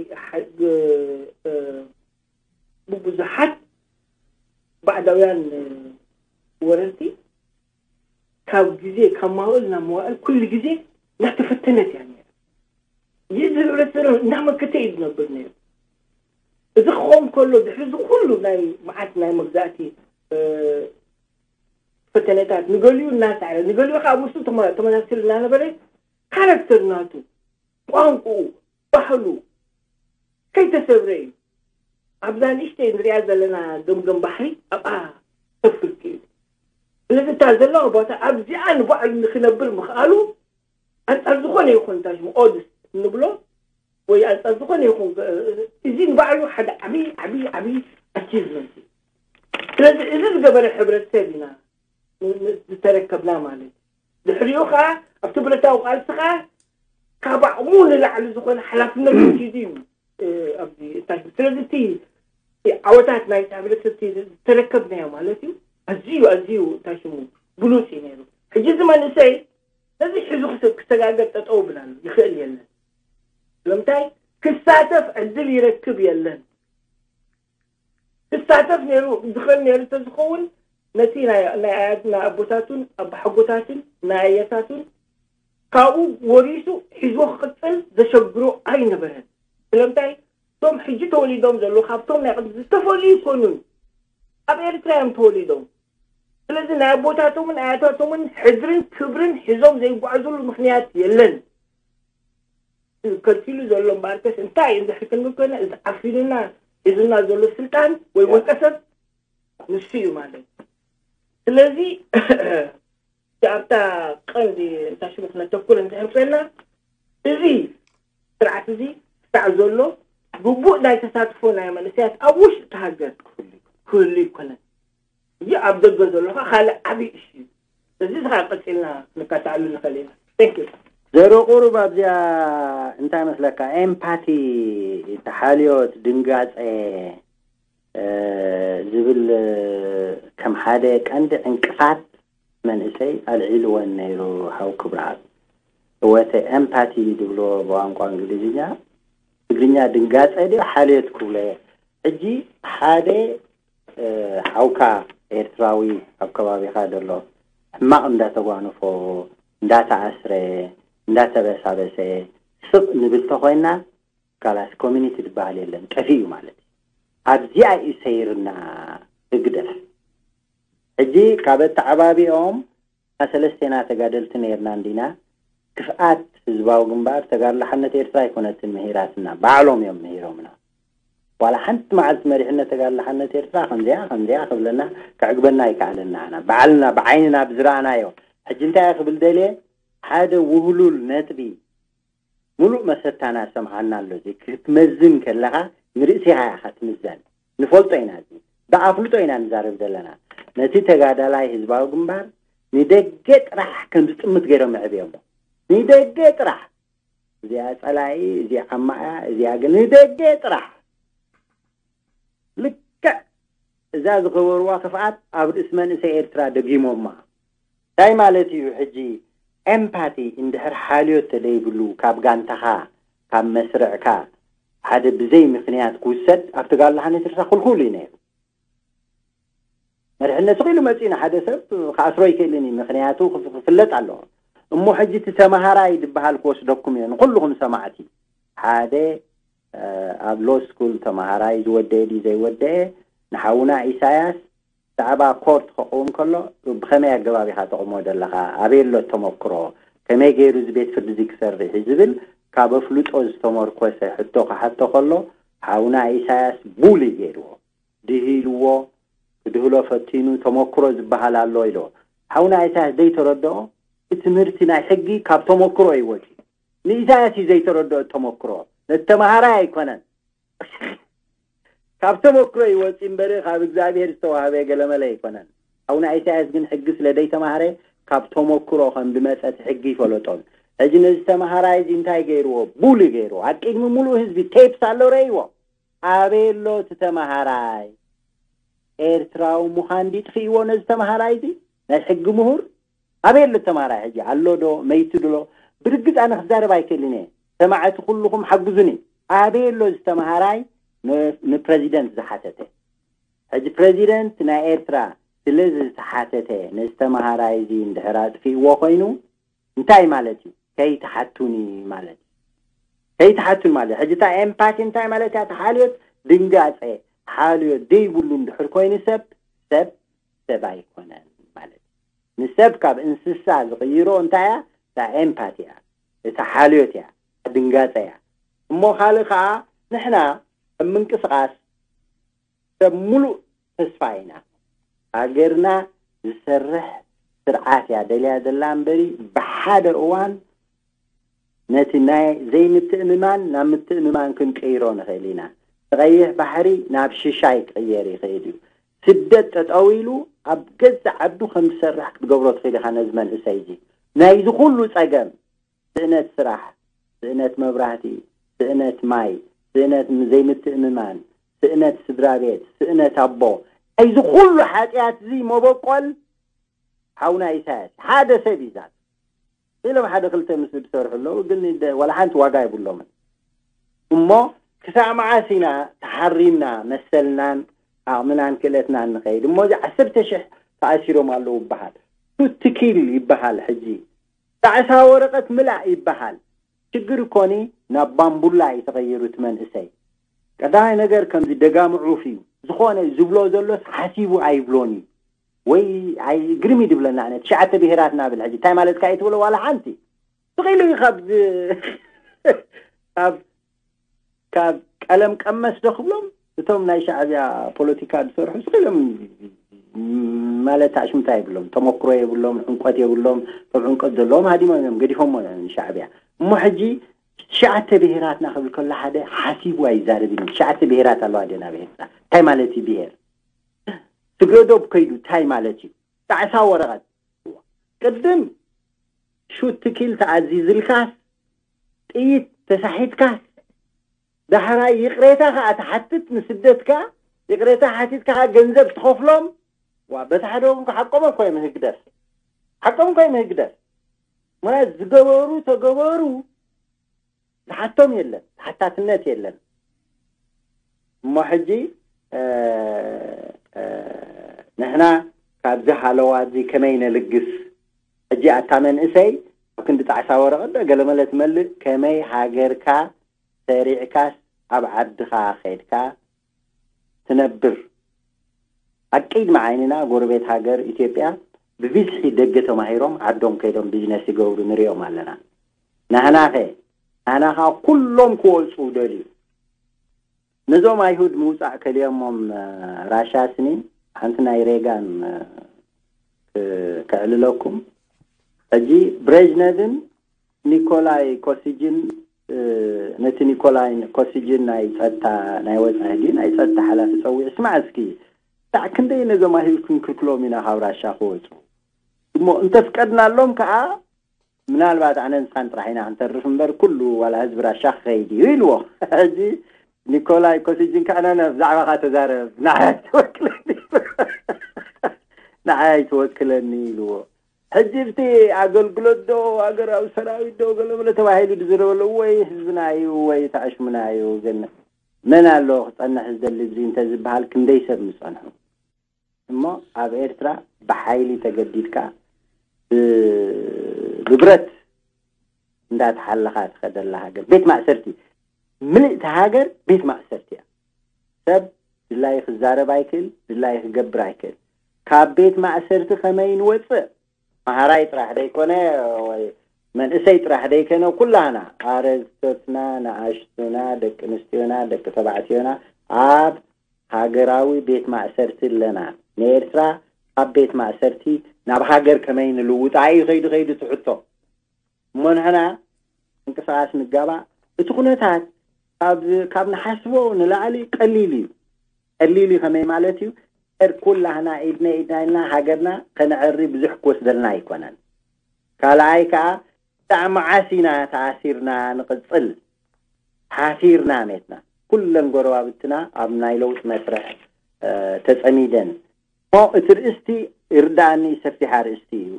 ብብዙሓት ባዕዳውያን ወረርቲ ካብ ግዜ ካብ መዋእል ናብ መዋእል ኩሉ ግዜ እናተፈተነት እያ ነራ። ይህ ዝብረት ዘረ እናመከተ እዩ ዝነብር ነሩ። እዚ ክኸውን ከሎ ድሕሪ እዚ ኩሉ ናይ መዓት ናይ መግዛእቲ ፈተነታት ንገሊኡ እናሳዕረ ንገሊኡ ከዓ ምስኡ ተመሳሲሉ እናነበረ ካራክተር ናቱ ቋንቁኡ ባህሉ ከይተሰብረ እዩ። ኣብዛ ንእሽተይ ንሪኣ ዘለና ገምገም ባሕሪ ኣብኣ ተፍልክ እዩ። ስለዚ እታ ዘለዋ ቦታ ኣብዚኣ ንባዕሉ ንክነብር ምኽኣሉ ኣንጻር ዝኾነ ይኹን እንታይ ሽሙ ኦድስ እንብሎ ወይ ኣንጻር ዝኾነ ይኹን እዚ ንባዕሉ ሓደ ዓብዪ ዓብዪ ዓብዪ ኣቺቭመንት እዩ። ስለዚ እዚ ዝገበረ ሕብረተሰብ ኢና ዝተረከብና ማለት እዩ። ድሕሪኡ ከዓ ኣብቲ ብረታዊ ቃልሲ ከዓ ካብ ዓቕሙ ንላዕሊ ዝኾነ ሓላፍነት ወሲዱ እዩ ኣብዚ እታ ስለዚ እቲ ዓወታት ናይቲ ሕብረተሰብ ዝተረከብናዮ ማለት እዩ። ኣዝዩ ኣዝዩ እንታይ ሽሙ ብሉፅ እዩ ነይሩ። ሕጂ እዚ መንእሰይ ነዚ ሒዙ ክሰጋገር ጠጠው ብላሉ ይኽእል የለን። ስለምንታይ ክሳተፍ ዕድል ይረክብ የለን። ክሳተፍ ነይሩ ዝኽእል ነይሩ እንተዝኸውን ነቲ ናይ ኣያትና ኣቦታቱን ኣባሓጎታትን ናይ ኣያታቱን ካብኡ ወሪሱ ሒዝዎ ክቕፅል ዘሸግሮ ኣይነበረን። ስለምንታይ እቶም ሕጂ ተወሊዶም ዘለዉ ካብቶም ናይ ቅድሚ ዝተፈልዩ ይኮኑን ኣብ ኤርትራ እዮም ተወሊዶም። ስለዚ ናይ ኣቦታቶምን ኣያታቶምን ሕድርን ክብርን ሒዞም ዘይጓዓዙሉ ምክንያት የለን። ከልኪሉ ዘሎ እምበኣርከስ እንታይ እዩ እንድሕር ክንብል ኮይና እዚ ዓፊኑና ሒዙና ዘሎ ስልጣን ወይ ውልቀ ሰብ ንሱ እዩ ማለት እዩ። ስለዚ ኣብታ ቀንዲ እንታይ ሽሙ ክነተኩር እንድሕር ኮይና እዚ ስርዓት እዚ ክሳዕ ዘሎ ግቡእ ናይ ተሳትፎ ናይ መንእሰያት ኣብ ውሽጢ ሃገር ክህሉ ይኮነን። እዚ ኣብ ደገ ዘሎ ከዓ ካልእ ዓብዪ እሹ እዩ። እዚ ከዓ ቀፂልና ክንካትዓሉ ንኽእል ኢና። Thank you። ዘሮ ቁሩብ ኣብዚኣ እንታይ መስለካ ኤምፓቲ ተሓልዮት ድንጋፀ ዝብል ከም ሓደ ቀንዲ ዕንቅፋት መንእሰይ ኣልዒልወን ነይሩ። ሃው ክብረኣብ እወተ ኤምፓቲ ዝብሎ ብቋንቋ እንግሊዝኛ ትግርኛ ድንጋፀ ድዮ ሓልዮት ክብሎ እየ። ሕጂ ሓደ ሓውካ ኤርትራዊ ኣብ ከባቢኻ ዘሎ ሕማቕ እንዳተጓነፎ እንዳተኣስረ እንዳተበሳበሰ ስቕ ንብል ተኾይና ካላስ ኮሚኒቲ ዝበሃል የለን ጠፊኡ ማለት እዩ። ኣብዚኣ እዩ ሰይርና ህግደፍ። ሕጂ ካብ ኣተዓባቢኦም ሰለስቴና ተጋደልቲ ነይርና እንዲና። ክፍኣት ህዝባዊ ግንባር ተጋድሎ ሓነት ኤርትራ ኣይኮነትን ምሂራትና፣ ባዕሎም እዮም ምሂሮምና። ዋላ ሓንቲ መዓልቲ መሪሕነት ተጋድሎ ሓነት ኤርትራ ከምዚኣ ከምዚኣ ክብለና ከዕግበና ኣይከኣለና። ኣና ባዕልና ብዓይንና ብዝረኣናዮ። ሕጂ እንታይ እየ ክብል ደልየ ሓደ ውህሉል ነጥቢ ሙሉእ መሰታና ሰምሃና ኣሎ። እዚ ክትመዝን ከለኻ ንርእስኻ ኢኻ ትምዘን። ንፈልጦ ኢና። እዚ ብኣፍልጦ ኢና ንዛረብ ዘለና። ነቲ ተጋዳላይ ህዝባዊ ግንባር ንደገ ጥራሕ ከም ዝጥምት ገይሮም የዕብዮሞ። ንደገ ጥራሕ። እዚኣ ጸላኢ፣ እዚኣ ዓማያ፣ እዚኣ ግን ንደገ ጥራሕ። ልክዕ እዛ ዝኸበርዋ ክፍኣት ኣብ ርእሲ መንእሰይ ኤርትራ ደጊሞማ። እንታይ ማለት እዩ? ሕጂ ኤምፓቲ እንድሕር ሓልዮት ተደይብሉ ካብ ጋንታኻ ካብ መስርዕካ ሓደ ብዘይ ምኽንያት ክውሰድ ኣብ ትጋል ሓነት ኤርትራ ክልኩል እዩ ነይሩ። መርሕነት ኢሉ መፂኡ ንሓደ ሰብ ክኣስሮ ይክእልን እዩ፣ ምክንያቱ ክፍ- ክፍለጥ ኣለዎ። እሞ ሕጂ እቲ ተመሃራይ ዝበሃል ክወስደኩም እዮ ንኩልኹም ሰማዕቲ። ሓደ ኣብ ሎ ስኩል ተመሃራይ ዝወደአ ድዩ ዘይወደአ ንሓውና ኢሳያስ ብዛዕባ ኮርት ከቕውም ከሎ ብኸመይ ኣገባብ ኢኻ ተቕሞ ዘለኻ? ኣበይ ኣሎ ተመክሮ? ከመይ ገይሩ እዚ ቤት ፍርዲ እዚ ክሰርሕ እዩ ዝብል ካብ ኣፍልጦ ዝተመርኮሰ ሕቶ ክሓቶ ከሎ ሓውና ኢሳያስ ቡል እዩ ገይርዎ። ድሂልዎ፣ ክድህሎ ፈቲኑ፣ ተመክሮ ዝበሃል ኣሎ ኢልዎ። ሓውና ኢሳያስ ዘይተረድኦ እቲ ትምህርቲ ናይ ሕጊ ካብ ተመክሮ እዩ ወፂኡ። ንኢሳያስ እዩ ዘይተረድኦ ተመክሮ፣ ነቲ ተምሃራይ ኣይኮነን። ካብ ተመክሮ ይወፂ እምበር ካብ እግዚኣብሔር ዝተዋህበ ገለመለ ኣይኮነን። ሓውና ኢሳያስ ግን ሕጊ ስለ ዘይተማህረ ካብ ተመክሮ ከም ዝመፀ እቲ ሕጊ ይፈለጦን። ሕጂ ነዚ ተምሃራይ እዚ እንታይ ገይርዎ? ቡሊ ገይርዎ። ኣብ ቅድሚ ሙሉእ ህዝቢ ቴፕስ ኣሎ ረይዎ። ኣበይ ኣሎ እቲ ተምሃራይ? ኤርትራዊ ምዃን ድዩ ጥፊእዎ ነዚ ተምሃራይ እዚ? ናይ ሕጊ ምሁር ኣበይ ኣሎ ተምሃራይ? ሕጂ ኣሎ ዶ መይቱ ድሎ? ብርግፅ ኣነ ክዛረብ ኣይክእልን እየ። ሰማዕቲ ኩልኹም ሓግዙኒ። ኣበይ ኣሎ እዚ ተምሃራይ ንፕረዚደንት ዝሓተተ? ሕጂ ፕረዚደንት ናይ ኤርትራ ስለ ዝተሓተተ ነዚ ተምሃራይ እዚ እንድሕር ኣጥፊእዎ ኮይኑ እንታይ ማለት እዩ? ከይትሓቱኒ ማለት እዩ። ከይትሓቱኒ ማለት እዩ። ሕጂ እታ ኤምፓቲ እንታይ ማለት እያ? ተሓልዮት ድንጋጸ፣ ሓልዮ ደይብሉ እንድሕር ኮይኑ ሰብ ሰብ ሰብ ኣይኮነን ማለት እዩ። ንሰብ ካብ እንስሳ ዝቕይሮ እንታይ እያ? እታ ኤምፓቲ እያ፣ እታ ሓልዮት እያ፣ ድንጋጸ እያ። እሞ ካልእ ከዓ ንሕና ኣብ ምንቅስቃስ ሰብ ሙሉእ ተስፋ ኢና። ሃገርና ዝሰርሕ ስርዓት እያ ደልያ ዘላ እምበሪ ብሓደ እዋን ነቲ ናይ ዘይምትእምማን ናብ ምትእምማን ክንቀይሮ ንኽእል ኢና። እቲ ቀይሕ ባሕሪ ናብ ሽሻይ ክቕየር ይኽእል እዩ። ስደት ጠጠው ኢሉ ኣብ ገዛ ዓዱ ከም ዝሰርሕ ክትገብሮ ትኽእል ኢኻ ነዚ መንእሰይ እዚ። ናይዚ ኩሉ ጸገም ስእነት ስራሕ፣ ስእነት መብራህቲ፣ ስእነት ማይ፣ ስእነት ዘይምትእምማን፣ ስእነት ስድራ ቤት፣ ስእነት ኣቦ፣ እዚ ኩሉ ሓጢኣት እዚ መበቆል ሓውና ኢሳያስ ሓደ ሰብ እዩ ዛት ኢሎም ሓደ ክልተ ምስ ዝሰርሑ ኣለዉ፣ ግን ደ- ዋላ ሓንቲ ዋጋ የብሎምን። እሞ ክሳብ መዓስ ኢና ተሓሪምና መሰልናን ዓቕምናን ክእለትናን ንኸይድ? እሞ እዚ ዓሰርተ ሽሕ ተኣሲሮም ኣለዉ ይበሃል። ሹት ኪል ይበሃል። ሕጂ ጣዕሳ ወረቐት ምላእ ይበሃል። ሽግር እኮኒ ናብ ባምቡላ እዩ ተቐይሩ እቲ መንእሰይ። ቀዳማይ ነገር ከምዚ ደጋሚ ዑፍ እዩ። ዝኾነ ዝብሎ ዘሎስ ሓሲቡ ኣይብሎን እዩ። ወይ ኣይ ግርም እዩ ድብለና ኣነ ትሽዓተ ብሄራት ናብል ሕጂ እንታይ ማለትካ እዩ ትብሎ ዋላ ሓንቲ ስቕ ኢሉ እዩ ካብ ዝ- ካብ ካብ ቀለም ቀመስ ዶ ክብሎም እቶም ናይ ሻዕብያ ፖለቲካ ዝሰርሑ ስቕ ኢሎም ማለት ኣሽምታ የብሎም ተመክሮ የብሎም ዕምቆት የብሎም ከም ዕምቆት ዘለዎም ሃዲሞም እዮም ገዲፎሞ እዮም ንሻዕብያ እሞ ሕጂ ትሽዓተ ብሄራትና ክብል ከሎ ሓደ ሓሲቡ ኣይዛረብን እዩ ትሽዓተ ብሄራት ኣለዋ ድና ብሄርና እንታይ ማለት እዩ ብሄር ስግረዶብ ከይዱ እንታይ ማለት እዩ ጣዕሳ ወረቐት ቅድም ሹት ኪል ተኣዚዝልካስ ጥይት ተሳሒትካስ ዳሕራይ ይቕሬታ ከዓ ትሓትት ንስደትካ ይቕሬታ ሓቲትካ ከዓ ገንዘብ ትኸፍሎም ዋ በቲ ሓደ ወገን ሓቆም እኮ እዮም ህግደፍ ሓቆም እኮ እዮም ህግደፍ ማለት ዝገበሩ ተገበሩ ዝሓቶም የለን ተሓታትነት የለን እሞ ሕጂ ንሕና ካብዚ ሃለዋ እዚ ከመይ ነልግስ ሕጂ ኣታ መንእሰይ ኣብ ክንዲ ጣዕሳ ወረቐት ዶ ገለመለ ትመልእ ከመይ ሃገርካ ሰሪዕካስ ኣብ ዓድኻ ከድካ ትነብር ኣብ ቅድሚ ዓይንና ጎረቤት ሃገር ኢትዮጵያ ብብዝሒ ደገ ተማሂሮም ዓዶም ከይዶም ቢዝነስ ይገብሩ ንሪኦም ኣለና ናህናኸ ናህናኻ ኩሎም ክወፁ ደልዩ ነዞም ኣይሁድ ምውፃእ ከልዮሞም ራሻ ስኒ ሓንቲ ናይ ሬጋን ክዕልለኩም ሕጂ ብሬጅነቭን ኒኮላይ ኮሲጅን ነቲ ኒኮላይ ኮሲጅን ናይ ፀጥታ ናይ ወፃኢ ድዩ ናይ ፀጥታ ሓላፊ ፀዊዑ ስማዕ እስኪ ክሳዕ ክንደይ ነዞም ኣይሁድ ክንክልክሎም ኢና ካብ ራሻ ክወፁ እሞ እንተፍቀድናሎም ከዓ ምናልባት ኣነ ንስኻን ጥራሕ ኢና ክንተርፍ እምበር ኩሉ ዋላ ህዝቢ ራሻ ክኸይድ እዩ ኢልዎ ሕጂ ኒኮላይ ኮሲጅን ከዕነነ ብዛዕባኻ ተዛረብ ንዓይ ኣይትወክለኒ ንዓይ ኣይትወክለኒ ኢልዎ ሕጂ ብቲ ኣገልግሎት ዶ ሃገራዊ ሰራዊት ዶ ገለመለ ተባሂሉ ዝዝረበሉ ወይ ህዝብና እዩ ወይ ተዓሽሙና እዩ ግን መን ኣሎ ክፀንሕ ዝደሊ እዚ እንተዝበሃል ክንደይ ሰብ ምፀንሑ እሞ ኣብ ኤርትራ ብሓይሊ ተገዲድካ ብብረት እንዳተሓለኻ ትኸደላ ሃገር ቤት ማእሰርቲ ምልእቲ ሃገር ቤት ማእሰርቲ እያ ሰብ ድላይ ክዛረብ ኣይክእል ድላይ ክገብር ኣይክእል ካብ ቤት ማእሰርቲ ከመይ ንወፅእ መሃራይ ጥራሕ ደይኮነ ወይ መንእሰይ ጥራሕ ደይኮነ ኩላህና ኣረግቶትና ንኣሽቱና ደቂ ኣንስትዮና ደቂ ተባዕትዮና ኣብ ሃገራዊ ቤት ማእሰርቲ ኣለና ንኤርትራ ካብ ቤት ማእሰርቲ ናብ ሃገር ከመይ ንልውጣ እዩ ከይዱ ከይዱ ትሕቶ እሞ ንሕና እንቅስቃስ ንጋባእ እቲ ኩነታት ካብ ንሓስቦ ንላዕሊ ቀሊል እዩ ቀሊል እዩ ከመይ ማለት እዩ ር ኩላህና ኢድና ኢድና ኢልና ሃገርና ከነዕሪ ብዙሕ ክወስደልና ኣይኮነን ካልኣይ ከዓ ክሳዕ መዓስ ኢና ተኣሲርና ንቕፅል ሓፊርና ሜትና ኩለን ጎረባብትና ኣብ ናይ ለውጢ መስርሕ ተፀሚደን እሞ እቲ ርእስቲ ይርዳእኒ ሰፊሕ ኣርእስቲ እዩ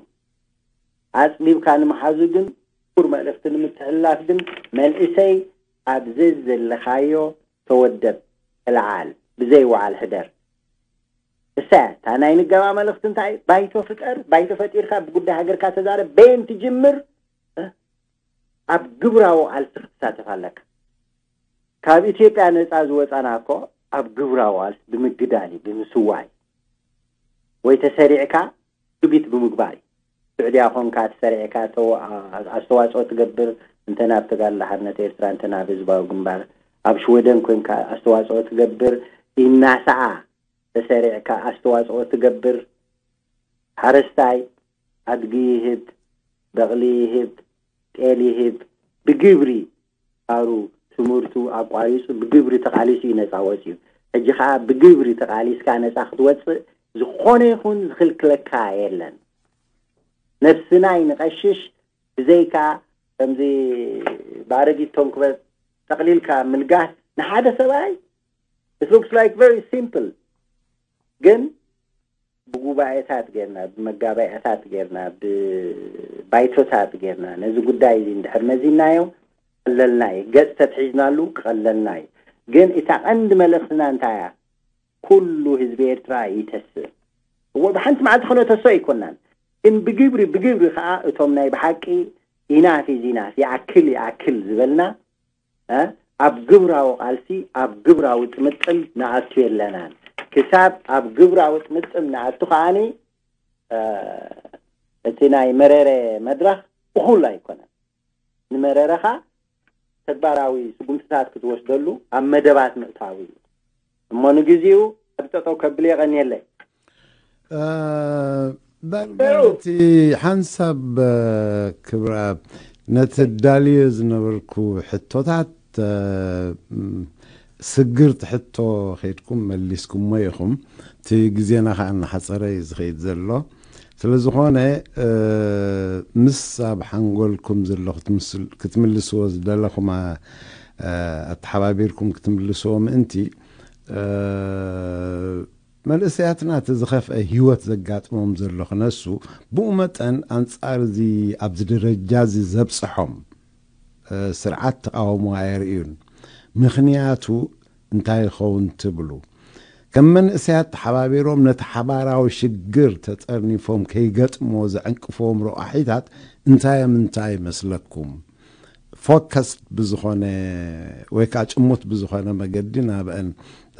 ኣፅቢብካ ንምሓዙ ግን ክቡር መልእኽቲ ንምትሕልላፍ ግን መንእሰይ ኣብ ዘዘለኻዮ ተወደብ ተለዓል ብዘይ ወዓል ሕደር እሳ እታ ናይ ንገባ መልእኽቲ እንታይ ባይቶ ፍጠር ባይቶ ፈጢርካ ብጉዳይ ሃገርካ ተዛረብ በየን ትጅምር ኣብ ግብራዊ ቃልሲ ክትሳተፍ ኣለካ ካብ ኢትዮጵያ ነፃ ዝወፃና እኮ ኣብ ግብራዊ ቃልሲ ብምግዳል እዩ፣ ብምስዋይ ወይ ተሰሪዕካ ትርጉት ብምግባር እዩ። ስዑድያ ኮንካ ተሰሪዕካ ተዋ- ኣስተዋፅኦ ትገብር፣ እንተ ናብ ተጋድሎ ሓርነት ኤርትራ፣ እንተ ናብ ህዝባዊ ግንባር። ኣብ ሽወደን ኮንካ ኣስተዋፅኦ ትገብር፣ ኢናሳኣ ተሰሪዕካ ኣስተዋፅኦ ትገብር። ሓረስታይ ኣድጊ ይህብ፣ በቕሊ ይህብ፣ ጤል ይህብ፣ ብግብሪ ሃሩ ትምህርቱ ኣቋሪፁ ብግብሪ ተቓሊሱ እዩ ነፃ ወፂኡ። ሕጂ ከዓ ብግብሪ ተቓሊስካ ነፃ ክትወፅእ ዝኾነ ይኹን ዝኽልክለካ የለን። ነብስና ይንቐሽሽ ብዘይካ ከምዚ ብኣረጊት ቶንክበት ጠቕሊልካ ምልጋስ ንሓደ ሰብኣይ። It looks like very simple፣ ግን ብጉባኤታት ጌርና፣ ብመጋባእያታት ጌርና፣ ብባይቶታት ጌርና ነዚ ጉዳይ እዚ እንድሕር መዚናዮ ቀለልና እዩ። ገፅ ተትሒዝናሉ ቀለልና እዩ። ግን እታ ቀንዲ መልእኽትና እንታይ እያ? ኩሉ ህዝቢ ኤርትራ ይተስእ። እዎ ብሓንቲ መዓልቲ ክነተሶ ኣይኮናን፣ ግን ብግብሪ ብግብሪ ከዓ እቶም ናይ ብሓቂ ኢናፍ ኢዝ ኢናፍ፣ ይኣክል ይኣክል ዝበልና እ ኣብ ግብራዊ ቃልሲ ኣብ ግብራዊ ጥምጥም ንኣቱ የለናን። ክሳብ ኣብ ግብራዊ ጥምጥም ንኣቱ ከዓኒ እ እቲ ናይ መረረ መድረኽ እኹል ኣይኮነን። ንመረረኻ ተግባራዊ ስጉምትታት ክትወስደሉ ኣብ መደባት ምእታው እዩ። እሞ ንግዜኡ ኣብ ጠጠው ከብል የቐንየለይ። እ፣ ዳርጋ እቲ ሓንሳብ እ፣ ክብረኣብ ነቲ ዳልዮ ዝነበርኩ ሕቶታት እ፣ ም፣ ስግርቲ ሕቶ ኸይድኩም መሊስኩሞ ኢኹም። እቲ ግዜና ከዓ እናሓፀረ እዩ ዝኸይድ ዘሎ። ስለ ዝኾነ እ፣ ምስ ኣብ ሓንጎልኩም ዘሎ ክትምስል- ክትምልስዎ ዝደለኹም እ፣ ኣተሓባቢርኩም ክትምልስዎ ምእንቲ እ፣ መንእሰያትና እቲ ዝኸፍአ ህይወት ዘጋጥሞም ዘሎ ክነሱ፣ ብኡ መጠን ኣንጻር እዚ ኣብዚ ደረጃ እዚ ዘብጽሖም እ፣ ስርዓት ተቓውሞ ኣየርእዩን። ምኽንያቱ እንታይ ይኸውን ትብሉ? ከም መንእሰያት ተሓባቢሮም ነቲ ሓባራዊ ሽግር ተጠርኒፎም ከይገጥምዎ ዘዕንቅፍዎም ረቋሒታት እንታይ እዮም እንታይ ይመስለኩም? ፎከስድ ብዝኾነ ወይ ከዓ ጭሙት ብዝኾነ መገዲ ናብአን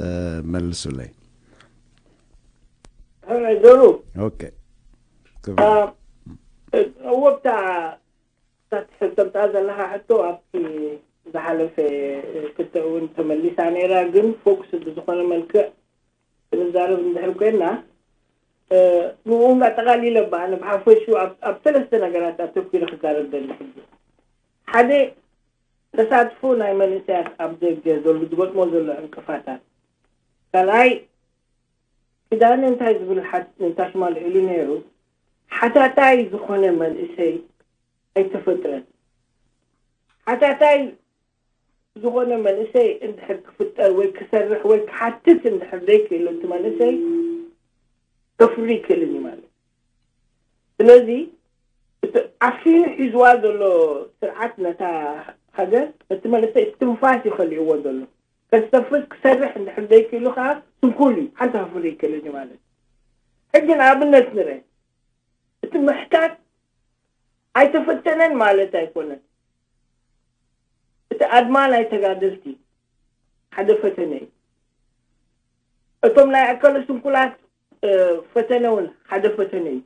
እ፣ መልሱለይ። ሕራይ ዶሩ ኦኬ። እወብታ ተምፅኣ ዘለካ ሕቶ ኣብቲ ዝሓለፈ ክልተ እውን ተመሊሳ ነይራ፣ ግን ፎክስ ብዝኾነ መልክዕ ክንዛረብ እንድሕር ኮይና ንኡን ኣጠቃሊለ ባ ኣነ ብሓፈሹ ኣብ ሰለስተ ነገራት ኣተኪረ ክዛረብ ደሊ። ሕጂ ሓደ ተሳትፎ ናይ መንእሰያት ኣብ ደገ ዘሎ ዝገጥሞ ዘሎ ዕንቅፋታት፣ ካልኣይ ኪዳነ እንታይ ዝብል ንታሽማ ልዒሉ ነይሩ፣ ሓታታይ ዝኾነ መንእሰይ ኣይተፈጥረን። ሓታታይ ዝኾነ መንእሰይ እንድሕር ክፍጠር ወይ ክሰርሕ ወይ ክሓትት እንድሕር ዘይክእል እቲ መንእሰይ ከፍሪ ይክእልን እዩ ማለት። ስለዚ እቲ ዓፊኑ ሒዝዋ ዘሎ ስርዓት ነታ ሃገር ነቲ መንእሰይ እስትንፋስ እዩ ከሊእዎ ዘሎ። ከስተፍስ ክሰርሕ እንድሕር ዘይክእሉ ከዓ ስንኩል እዩ፣ ሓንቲ ከፍሪ ይክእልን እዩ ማለት። ሕጂ ንኣብነት ንርአ፣ እቲ ምሕታት ኣይተፈተነን ማለት ኣይኮነን። እቲ ኣድማ ናይ ተጋደልቲ ሓደ ፈተነ እዩ። እቶም ናይ ኣካለ ስንኩላት ፈተነ እውን ሓደ ፈተነ እዩ።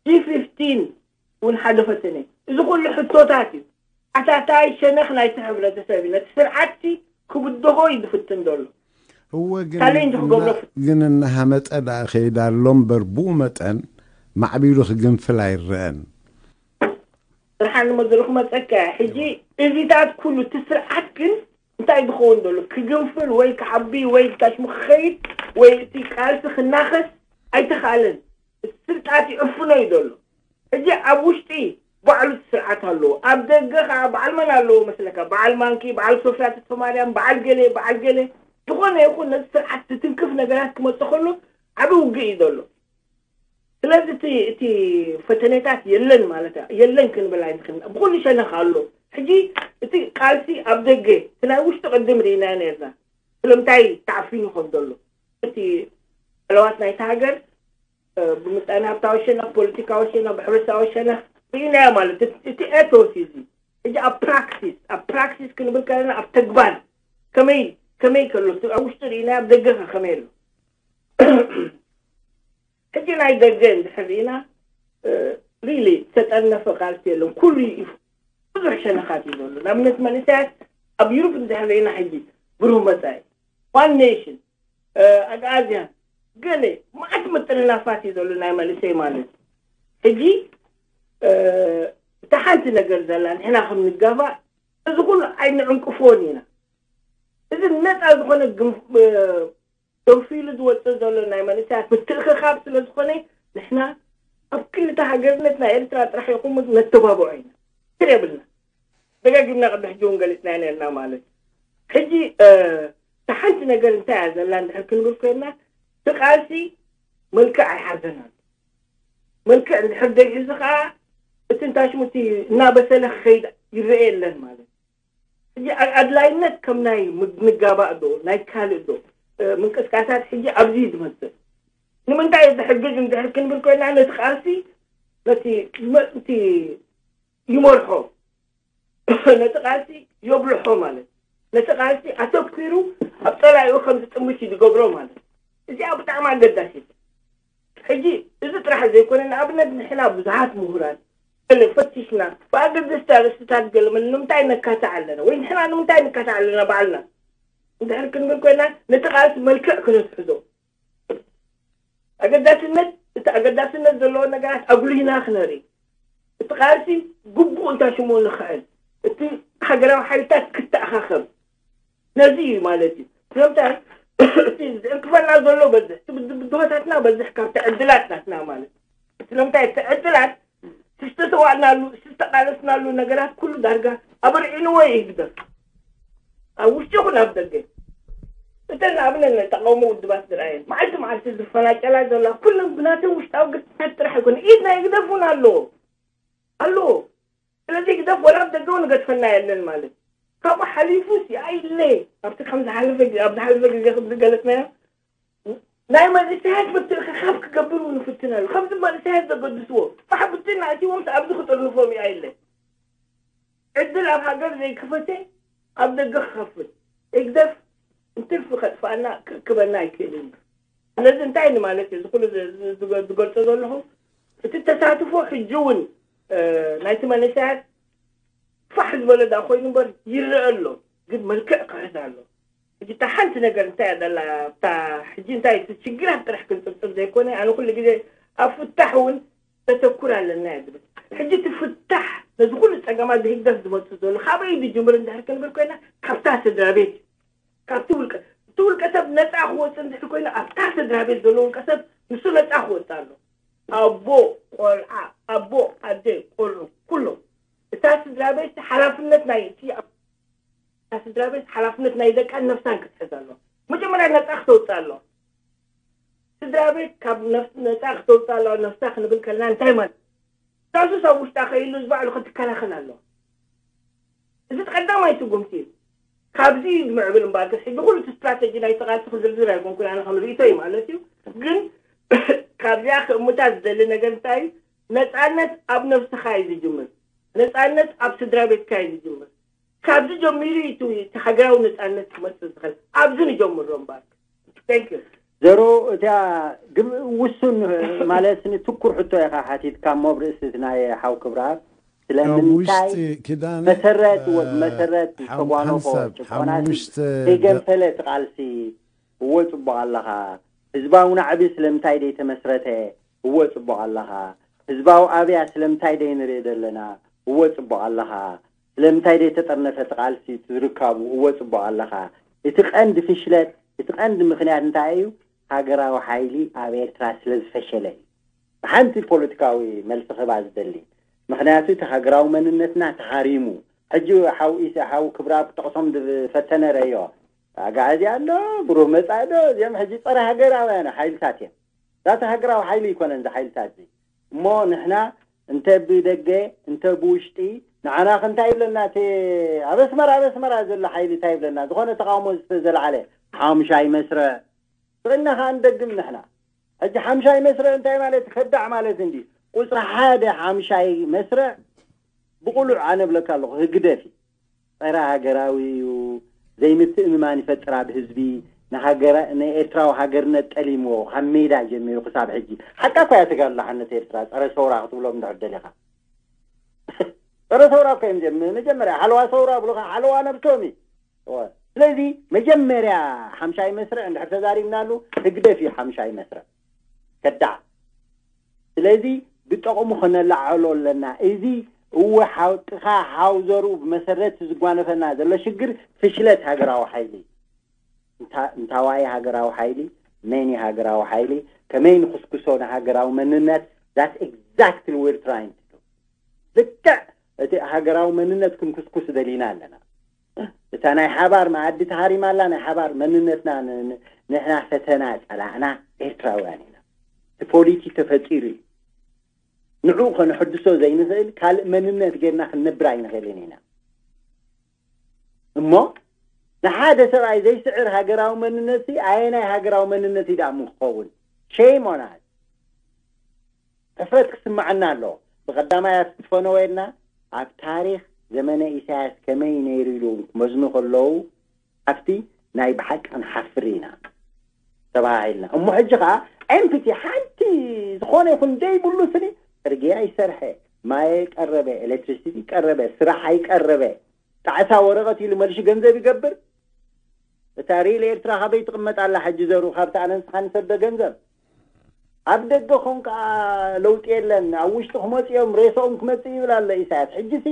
ጂ ፊፍቲን እውን ሓደ ፈተነ እዩ። እዚ ኩሉ ሕቶታት እዩ። ኣታታይ ሸነኽ ናይቲ ሕብረተሰብ እዩ። ነቲ ስርዓትሲ ክብድሆ እዩ ዝፍትን ዘሎ። እወ ግን ቻሌንጅ ክገብሮ እና- ግን እናሃመጠ ደኣ ከይዳ ኣሎ እምበር ብኡ መጠን ማዕቢሉ ክግንፍል ኣይረአን። ስርሓ ንመድረኹ መፀካ ሕጂ እዚታት ኩሉ እቲ ስርዓት ግን እንታይ ዝኸውን ዘሎ ክግንፍል ወይ ክዓቢ ወይ ታሽሙ ክኸይድ ወይ እቲ ቃልሲ ክናኸስ ኣይተኻለን። እቲ ስልጣት ይዕፍኖ እዩ ዘሎ። ሕጂ ኣብ ውሽጢ ባዕሉ እቲ ስርዓት ኣለዎ፣ ኣብ ደገ ከዓ በዓል መን ኣለዎ መስለካ? በዓል ማንኪ፣ በዓል ሶፍያ ተስፈማርያም፣ በዓል ገሌ በዓል ገሌ። ዝኾነ ይኹን ነዚ ስርዓት ዝትንክፍ ነገራት ክመፅእ ከሎ ዓብዪ ውግእ እዩ ዘሎ። ስለዚ እቲ እቲ ፈተነታት የለን ማለት እያ። የለን ክንብል ኣይንኽእል። ብኹሉ ሸነኽ ኣሎ። ሕጂ እቲ ቃልሲ ኣብ ደገ እቲ ናይ ውሽጢ ቅድም ርኢና ነርና ስለምንታይ ተዓፊኑ ከም ዘሎ እቲ ዕለዋት ናይቲ ሃገር ብምጣኔ ሃብታዊ ሸነኽ፣ ፖለቲካዊ ሸነኽ፣ ብሕብረተሰባዊ ሸነኽ ርኢናዮ ማለት እቲ እቲ ኤቶስ እዩ። እዚ ሕጂ ኣብ ፕራክሲስ ኣብ ፕራክሲስ ክንብል ከለና ኣብ ተግባር ከመይ ከመይ ከሎ እቲ ኣብ ውሽጢ ርኢና ኣብ ደገ ከ ከመይ ኣሎ? ሕጂ ናይ ደገ እንድሕር ርኢና ሪሊ ዝተጠርነፈ ቃልሲ የለን። ኩሉ ይፉ ብዙሕ ሸነኻት እዩ ዘሎ። ንኣብነት መንእሰያት ኣብ ዩሮፕ እንድሕር ርኢና ሕጂ ብሩህ መጻኢ ዋን ኔሽን ኣግኣዝያን ገለ መዓት ምጥርናፋት እዩ ዘሎ ናይ መንእሰይ ማለት እዩ። ሕጂ እታ ሓንቲ ነገር ዘላ ንሕና ከም ንጋፋእ እዚ ኩሉ ኣይንዕንቅፎን ኢና። እዚ ነፃ ዝኾነ ተንፊሉ ዝወፅእ ዘሎ ናይ መንእሰያት ምትእኽኻብ ስለ ዝኾነ ንሕና ኣብ ክልተ ሃገርነት ናይ ኤርትራ ጥራሕ ይኹም ነተባብዖ ኢና። ስር የብልና። ደጋጊምና ቅድሚ ሕጂ እውን ገሊፅና ነርና ማለት እዩ። ሕጂ እታ ሓንቲ ነገር እንታይ እያ ዘላ እንድሕር ክንብል ኮይና እቲ ቃልሲ መልክዕ ኣይሓዘናሉ። መልክዕ እንድሕር ዘይሕዙ ከዓ እቲ እንታይ ሽሙ እቲ እናበሰለ ክኸይድ ይረአ የለን ማለት እዩ። ሕጂ ኣድላይነት ከም ናይ ምንጋባእ ዶ ናይ ካልእ ዶ ምንቅስቃሳት ሕጂ ኣብዚ እዩ ዝመፅእ። ንምንታይ ዝሕግዝ እንድሕር ክንብል ኮይና ነቲ ቃልሲ ነቲ እቲ ይመርሖ ነቲ ቃልሲ የብልሖ ማለት ነቲ ቃልሲ ኣተኪሩ ኣብ ፀላኢኡ ከም ዝጥምት እዩ ዝገብሮ ማለት እዚኣ ብጣዕሚ ኣገዳሲት። ሕጂ እዚ ጥራሕ ዘይኮነ ንኣብነት ንሕና ብዙሓት ምሁራት ገለ ፈቲሽና ብኣገደስቲ ኣርእስትታት ገለ ምን ንምንታይ ነካትዕ ኣለና ወይ ንሕና ንምንታይ ነካትዕ ኣለና ባዕልና እንድሕር ክንብል ኮይና ነቲ ቃልሲ መልክዕ ክነትሕዞ ኣገዳስነት እቲ ኣገዳስነት ዘለዎ ነገራት ኣጉሊና ክነርኢ እቲ ቃልሲ ግቡእ እንታይ ሽሙ ንኽእል እቲ ሃገራዊ ሓይልታት ክተኣኻኸብ ነዚ እዩ ማለት እዩ። ስለምንታይ እቲ ዝዕንቅፈና ዘሎ በዝሕ እቲ ብድሆታትና በዝሕ ካብቲ ዕድላት ናትና ማለት እዩ። ስለምንታይ እቲ ዕድላት ዝተሰዋእናሉ ዝተቃለስናሉ ነገራት ኩሉ ዳርጋ ኣበርዒንዎ እዩ ህግደፍ ኣብ ውሽጢ ይኹን ኣብ ደገ እተን ንኣብነት ናይ ተቃውሞ ውድባት ዝረኣየን መዓልቲ መዓልቲ ዝፈናጨላ ዘላ ኩለን ብናተን ውሽጣዊ ግጭት ጥራሕ ኣይኮነ ኢድ ናይ ህግደፍ እውን ኣለዎ ኣለዎ። ስለዚ ህግደፍ ወላ ኣብ ደገ እውን ገድፈና የለን ማለት ካብኡ ሓሊፉስ ይኣይለ ኣብቲ ከም ዝሓለፈ ኣብ ዝሓለፈ ግዜ ከም ዝገለጽናዮ ናይ መንእሰያት ምትእኽኻብ ክገብር እውን ይፍትን ኣሎ። ከምዚ መንእሰያት ዘገድስዎ ፋሕ ብትን ኣእትዎም ኣብዚ ክጥርንፎም ይኣይለ ዕድል ኣብ ሃገር ዘይከፈተ ኣብ ደገ ክኸፍት ህግደፍ እንትርፊ ከጥፋና ክእክበና ኣይክእልን እዩ። ስለዚ እንታይ ንማለት እዩ እዚ ኩሉ ዝገልጾ ዘለኹ እቲ ተሳትፎ ሕጂ እውን ናይቲ መንእሰያት ፋሕ ዝበለ ዳ ኮይኑ እምበር ይረአ ኣሎ ግን መልክዕ ክሕዝ ኣሎ። ሕጂ እታ ሓንቲ ነገር እንታይ እያ ዘላ እታ ሕጂ እንታይ እቲ ችግራት ጥራሕ ክንፅብፅብ ዘይኮነ ኣነ ኩሉ ግዜ ኣብ ፍታሕ እውን ተተኩር ኣለና እያ ዝብል። ሕጂ እቲ ፍታሕ ነዚ ኩሉ ፀገማት ብህግደፍ ዝመፁ ዘሎ ካበይ ዝጅምር እንድሕር ክንብል ኮይና ካብታ ስድራ ቤት ካብቲ ውልቀ እቲ ውልቀ ሰብ ነፃ ክወፅእ እንድሕር ኮይኑ ኣብታ ስድራ ቤት ዘሎ ውልቀ ሰብ ንሱ ነፃ ክወፅእ ኣሎ። ኣቦ ቆልዓ ኣቦ ኣደ ቆልዑ ኩሎም እታ ስድራ ቤት ሓላፍነት ናይ እቲ እታ ስድራ ቤት ሓላፍነት ናይ ደቃን ነፍሳን ክትሕዝ ኣለዋ። መጀመርያ ነፃ ክተውፅእ ኣለዋ። ስድራ ቤት ካብ ነፃ ክተውፅእ ኣለዋ። ነፍሳ ክንብል ከለና እንታይ ማለት ናሱስ ኣብ ውሽጣ ከይሉ እዚ ባዕሉ ክትከላኸል ኣለዋ። እዚ ቀዳማይ ስጉምቲ እዩ። ካብዚ ዝምዕብል እምበኣር ግን ሕጂ ኩሉ እቲ ስትራተጂ ናይ ተቃልሲ ክዝርዝር ኣይኮንኩን ኣነ ከም ርእይቶ እዩ ማለት እዩ። ግን ካብዚኣ ክእምታ ዝደሊ ነገር እንታይ እዩ? ነፃነት ኣብ ነብስኻ እዩ ዝጅምር። ነፃነት ኣብ ስድራ ቤትካ እዩ ዝጅምር። ካብዚ ጀሚሩ እዩ እቲ ሃገራዊ ነፃነት ክመፅእ ዝኽእል። ኣብዚ ንጀምሮ እምበኣር። Thank you። ዘሮ እቲያ ግብ ውሱን ማለት ንትኩር ሕቶ ኢኻ ሓቲትካ እሞ ኣብ ርእሲ እቲ ናይ ሓው ክብረኣብ ስለምንታይ ውሽጢ ኪዳነ መሰረት ወ- መሰረት ሓም- ዝተጓነፎ ሓንሳብ ጭቆናሲ ሓሙሽተ ዘይገንፈለ እቲ ቃልሲ እዎ ጽቡቕ ኣለኻ ህዝባዊ ናዕቢ ስለምንታይ ደይተመስረተ እዎ ጽቡቕ ኣለኻ ህዝባዊ ኣብያ ስለምንታይ ደይንርኢ ዘለና እዎ ጽቡቕ ኣለኻ ስለምንታይ ደይተጠርነፈ እቲ ቃልሲ ዝርካቡ እዎ ጽቡቕ ኣለኻ እቲ ቀንዲ ፍሽለት እቲ ቀንዲ ምኽንያት እንታይ እዩ ሃገራዊ ሓይሊ ኣብ ኤርትራ ስለ ዝፈሸለ እዩ። ሓንቲ ፖለቲካዊ መልሲ ክህባ ዝደሊ። ምኽንያቱ እቲ ሃገራዊ መንነትና ተሃሪሙ። ሕጂ ሓው ኢሰ ሓው ክብራብ ክጠቕሶም ዝፈተነ ረዮ። ኣጋዚ ኣሎ፣ ብሩህ መጻኢ ኣሎ፣ እዚኦም ሕጂ ጸረ ሃገራውያን ሓይልታት እዮም። ዛቲ ሃገራዊ ሓይሊ ኣይኮነን እዚ ሓይልታት እዚ። እሞ ንሕና እንተ ብደገ እንተ ብውሽጢ ንዓና ከ እንታይ ይብለና እቲ ኣብ ኣስመራ ኣብ ኣስመራ ዘሎ ሓይሊ እንታይ ይብለና ዝኾነ ተቃውሞ ዝተዘለዓለ ሓሙሻይ መስርዕ ስቕና ከዓ ንደግም ንሕና ሕጂ ሓምሻይ መስርዕ እንታይ ማለት ከዳዕ ማለት እንዲ ቁፅሪ ሓደ ሓምሻይ መስርዕ ብቁሉዕ ኣነ ብለካ ኣለኹ ህግደፍ እዩ ፀረ ሃገራዊ እዩ ዘይምትእምማን ይፈጥር ኣብ ህዝቢ። ንሃገረ ንኤርትራዊ ሃገርነት ጠሊምዎ ካብ ሜዳ ጀሚሩ ክሳብ ሕጂ። ሓቃ እኳ እያ ተጋድሎ ሓርነት ኤርትራ፣ ጸረ ሰውራ ክትብሎም እንድሕር ደሊኻ። ጸረ ሰውራ እኮ እዮም ጀም-፣ መጀመርያ ሓለዋ ሰውራ ብሉኻ፣ ሓለዋ ነብሶም እዩ። እወ። ስለዚ መጀመርያ ሓምሻይ መስርዕ እንድሕር ተዛሪብናሉ፣ ህግደፍ እዩ ሓምሻይ መስርዕ። ከዳዕ። ስለዚ ብጠቕሙ ከነለዓዕሎ ኣለና። እዚ እወ ሓውጥኻ ሓው ዘርኡ ብመሰረት ዝጓነፈና ዘሎ ሽግር ፍሽለት ሃገራዊ ሓይሊ። እንታ-፣ እንታዋይ ሃገራዊ ሓይሊ፣ መን እዩ ሃገራዊ ሓይሊ፣ ከመይ ንኽስክሶ ንሃገራዊ መንነት፣ that's exactly we're trying to do። ልክዕ እቲ ሃገራዊ መንነት ክንክስኩስ ደሊና ኣለና። እታ ናይ ሓባር መኣዲ ተሃሪማ ኣላ፣ ናይ ሓባር መንነትና ን-፣ ን-፣ ንሕና ፈተና ጸላእና ኤርትራውያን ኢና። እቲ ፖሊሲ ተፈጢሩ እዩ። ንዕኡ ከነሐድሶ ዘይንኽእል ካልእ መንነት ጌርና ክንነብር ኣይንኽእልን ኢና። እሞ ንሓደ ሰብኣይ ዘይስዕር ሃገራዊ መንነት ሲ ኣየናይ ሃገራዊ መንነት እዩ ደኣ እሞ ክኸውን? ሼም ኦን ኣስ። ሕፍረት ክስምዓና ኣለዎ። ብቐዳማይ ኣስቲ ፈነወ ኢልና ኣብ ታሪኽ ዘመነ ኢሳያስ ከመይ ነይሩ ኢሉ ክመዝኑ ከለዉ ኣብቲ ናይ ብሓቂ ክንሓፍር ኢና ተባሂልና። እሞ ሕጂ ኸዓ ኤምፕቲ ሓንቲ ዝኾነ ይኹን ዘይብሉ ስኒ ጽርግያ ይሰርሐ፣ ማይ ቀረበ፣ ኤሌክትሪሲቲ ቀረበ፣ ስራሕ ኣይቀረበ፣ ጣዕሳ ወረቐት ኢሉ መልሹ ገንዘብ ይገብር። እታ ሪል ኤርትራ ካበይ ትቕመጥ ኣላ ሕጂ ዘሩ? ካብቲ ኣነ ንስኻ ንሰዶ ገንዘብ ኣብ ደገ ኾን ከኣ ለውጢ የለን። ኣብ ውሽጢ ክመጽ እዮም፣ ሬሳኦም ክመጽእ ይብል ኣሎ ኢሳያስ። ሕጂሲ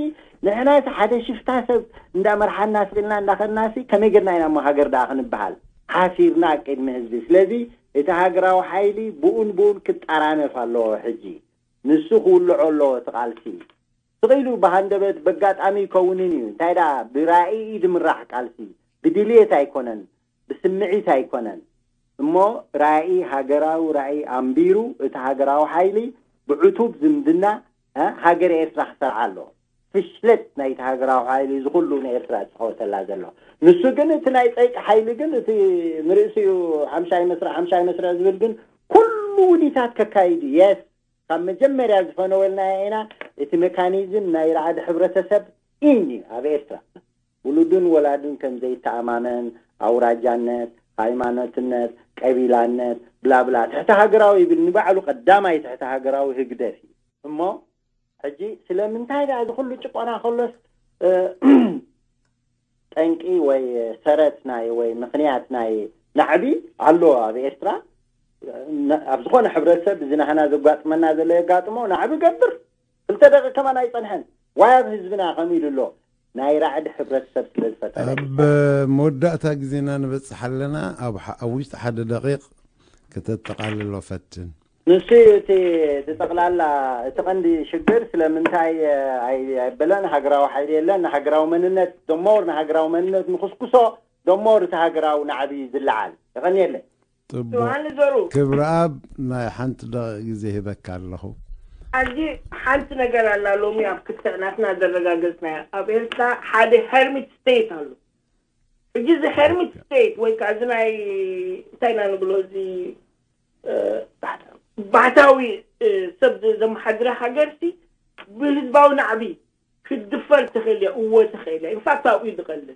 ንሕናስ ሓደ ሽፍታ ሰብ እንዳመርሓና ስቕ ኢልና እንዳኸድናሲ ከመይ ጌርና ኢና እሞ ሃገር ደኣ ክንበሃል? ሓሲርና ቅድሚ ህዝቢ። ስለዚ እቲ ሃገራዊ ሓይሊ ብኡን ብኡን ክጠራነፍ ኣለዎ። ሕጂ ንሱ ክውልዖ ኣለዎ እቲ ቃልሲ። ስቕ ኢሉ ብሃንደበት በጋጣሚ ይከውንን እዩ። እንታይ ደኣ ብራእይ እዩ ዝምራሕ ቃልሲ፣ ብድልየት ኣይኮነን፣ ብስምዒት ኣይኮነን። እሞ ራእይ፣ ሃገራዊ ራእይ ኣንቢሩ እቲ ሃገራዊ ሓይሊ ብዕቱብ ዝምድና፣ እ፣ ሃገረ ኤርትራ ክሰርዓ ኣለዎ። ፍሽለት ናይቲ ሃገራዊ ሓይሊ እዚ ኩሉ ንኤርትራ ዝጸወተላ ዘሎ። ንሱ ግን እቲ ናይ ጸይቂ ሓይሊ ግን እቲ ንርእሲኡ ሓምሻይ መስርዕ፣ ሓምሻይ መስርዕ ዝብል ግን ኩሉ ውዲታት ከካይድ እዩ። የስ፣ ካብ መጀመርያ ዝፈነወልናዮ ኢና። እቲ ሜካኒዝም ናይ ራዕዲ ሕብረተሰብ ኢን እዩ ኣብ ኤርትራ። ውሉድን ወላድን ከም ዘይተኣማመን፣ ኣውራጃነት፣ ሃይማኖትነት፣ ቀቢላነት፣ ብላብላ፣ ትሕቲ ሃገራዊ ይብል። ንባዕሉ ቀዳማይ ትሕቲ ሃገራዊ ህግደፍ እዩ። እሞ ሕጂ ስለምንታይ ደኣ እዚ ኩሉ ጭቆና ከሎስ፣ እ፣ ጠንቂ ወይ ሰረት ናይ ወይ ምኽንያት ናይ ናዕቢ ኣሎ ኣብ ኤርትራ? ን-፣ ኣብ ዝኾነ ሕብረተሰብ እዚ ናህና ዘጋጥመና ዘሎ የጋጥሞ፣ ናዕቢ ገብር። ክልተ ደቂ ከማን ኣይጸንሐን። ዋይ ኣብ ህዝብና ከም ኢሉ ኣሎ። ናይ ራዕዲ ሕብረተሰብ ስለ ዝፈጠረ። ኣብ መወዳእታ ግዜና ንበጽሕ ኣለና። ኣብ ሓ-፣ ኣብ ውሽጢ ሓደ ደቂቕ ከተጠቓልሎ ፈትን። ንሱ እዩ እቲ፣ እቲ ጠቕላላ፣ እቲ ቀንዲ ሽግር ስለምንታይ፣ እ፣ ኣይ-፣ ኣይበለን፣ ሃገራዊ ሓይሊ የለን፣ ንሃገራዊ መንነት ደሞር፣ ንሃገራዊ መንነት ንኽስኩሶ ደሞር፣ እቲ ሃገራዊ ናዕቢ ዝለዓል። የቐንየለይ። ጽቡቕ። ዮሃንስ ዘሩ። ክብረኣብ፣ ናይ ሓንቲ ደቂቕ ግዜ ሂበካ ኣለኹ። ሕጂ ሓንቲ ነገር ኣላ፣ ሎሚ ኣብ ክትዕ ናትና ዘረጋገጽናያ። ኣብ ኤርትራ ሓደ ሄርሚት ስቴት ኣሎ። ሕጂ እዚ ሄርሚት ስቴት ወይ ከዓ እዚ ናይ፣ እንታይ ኢና ንብሎ፣ እዚ፣ እ፣ ባሕታዊ፣ እ፣ ሰብ ዘ-፣ ዘመሓድረ ሃገርሲ ብህዝባዊ ናዕቢ ክትድፈር ትኽእል እያ፣ እወ ትኽእል እያ። ኢንፋክት ኣብኡ እዩ ዝቐልል።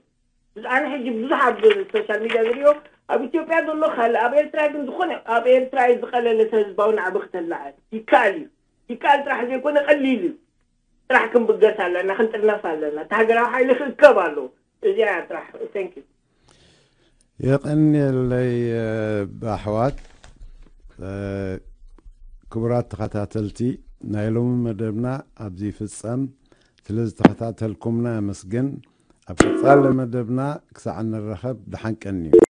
ብዝ-፣ ኣነ ሕጂ ብዙሕ ኣብ ሶሻል ሚድያ ዝሪኦ፣ ኣብ ኢትዮጵያ ዘሎ ካልእ፣ ኣብ ኤርትራ ግን ዝኾነ፣ ኣብ ኤርትራ እዩ ዝቐለለ ህዝባዊ ናዕቢ ክተላዓል። ይከኣል እዩ። ይከኣል ጥራሕ ዘይኮነ ቀሊል እዩ። ጥራሕ ክንብገስ ኣለና፣ ክንጥርነፍ ኣለና። እቲ ሃገራዊ ሓይሊ ክእከብ ኣለዎ። እዚኣ እያ ጥራሕ። Thank you። የቐንየለይ፣ እ፣ ኣሕዋት፣ እ፣ ክቡራት ተኸታተልቲ፣ ናይ ሎሚ መደብና ኣብዚ ይፍጸም። ስለ ዝተኸታተልኩምና ኣመስግን። ኣብ ቀጻሊ መደብና ክሳዕ እንረኸብ ደሓን ቀንዩ።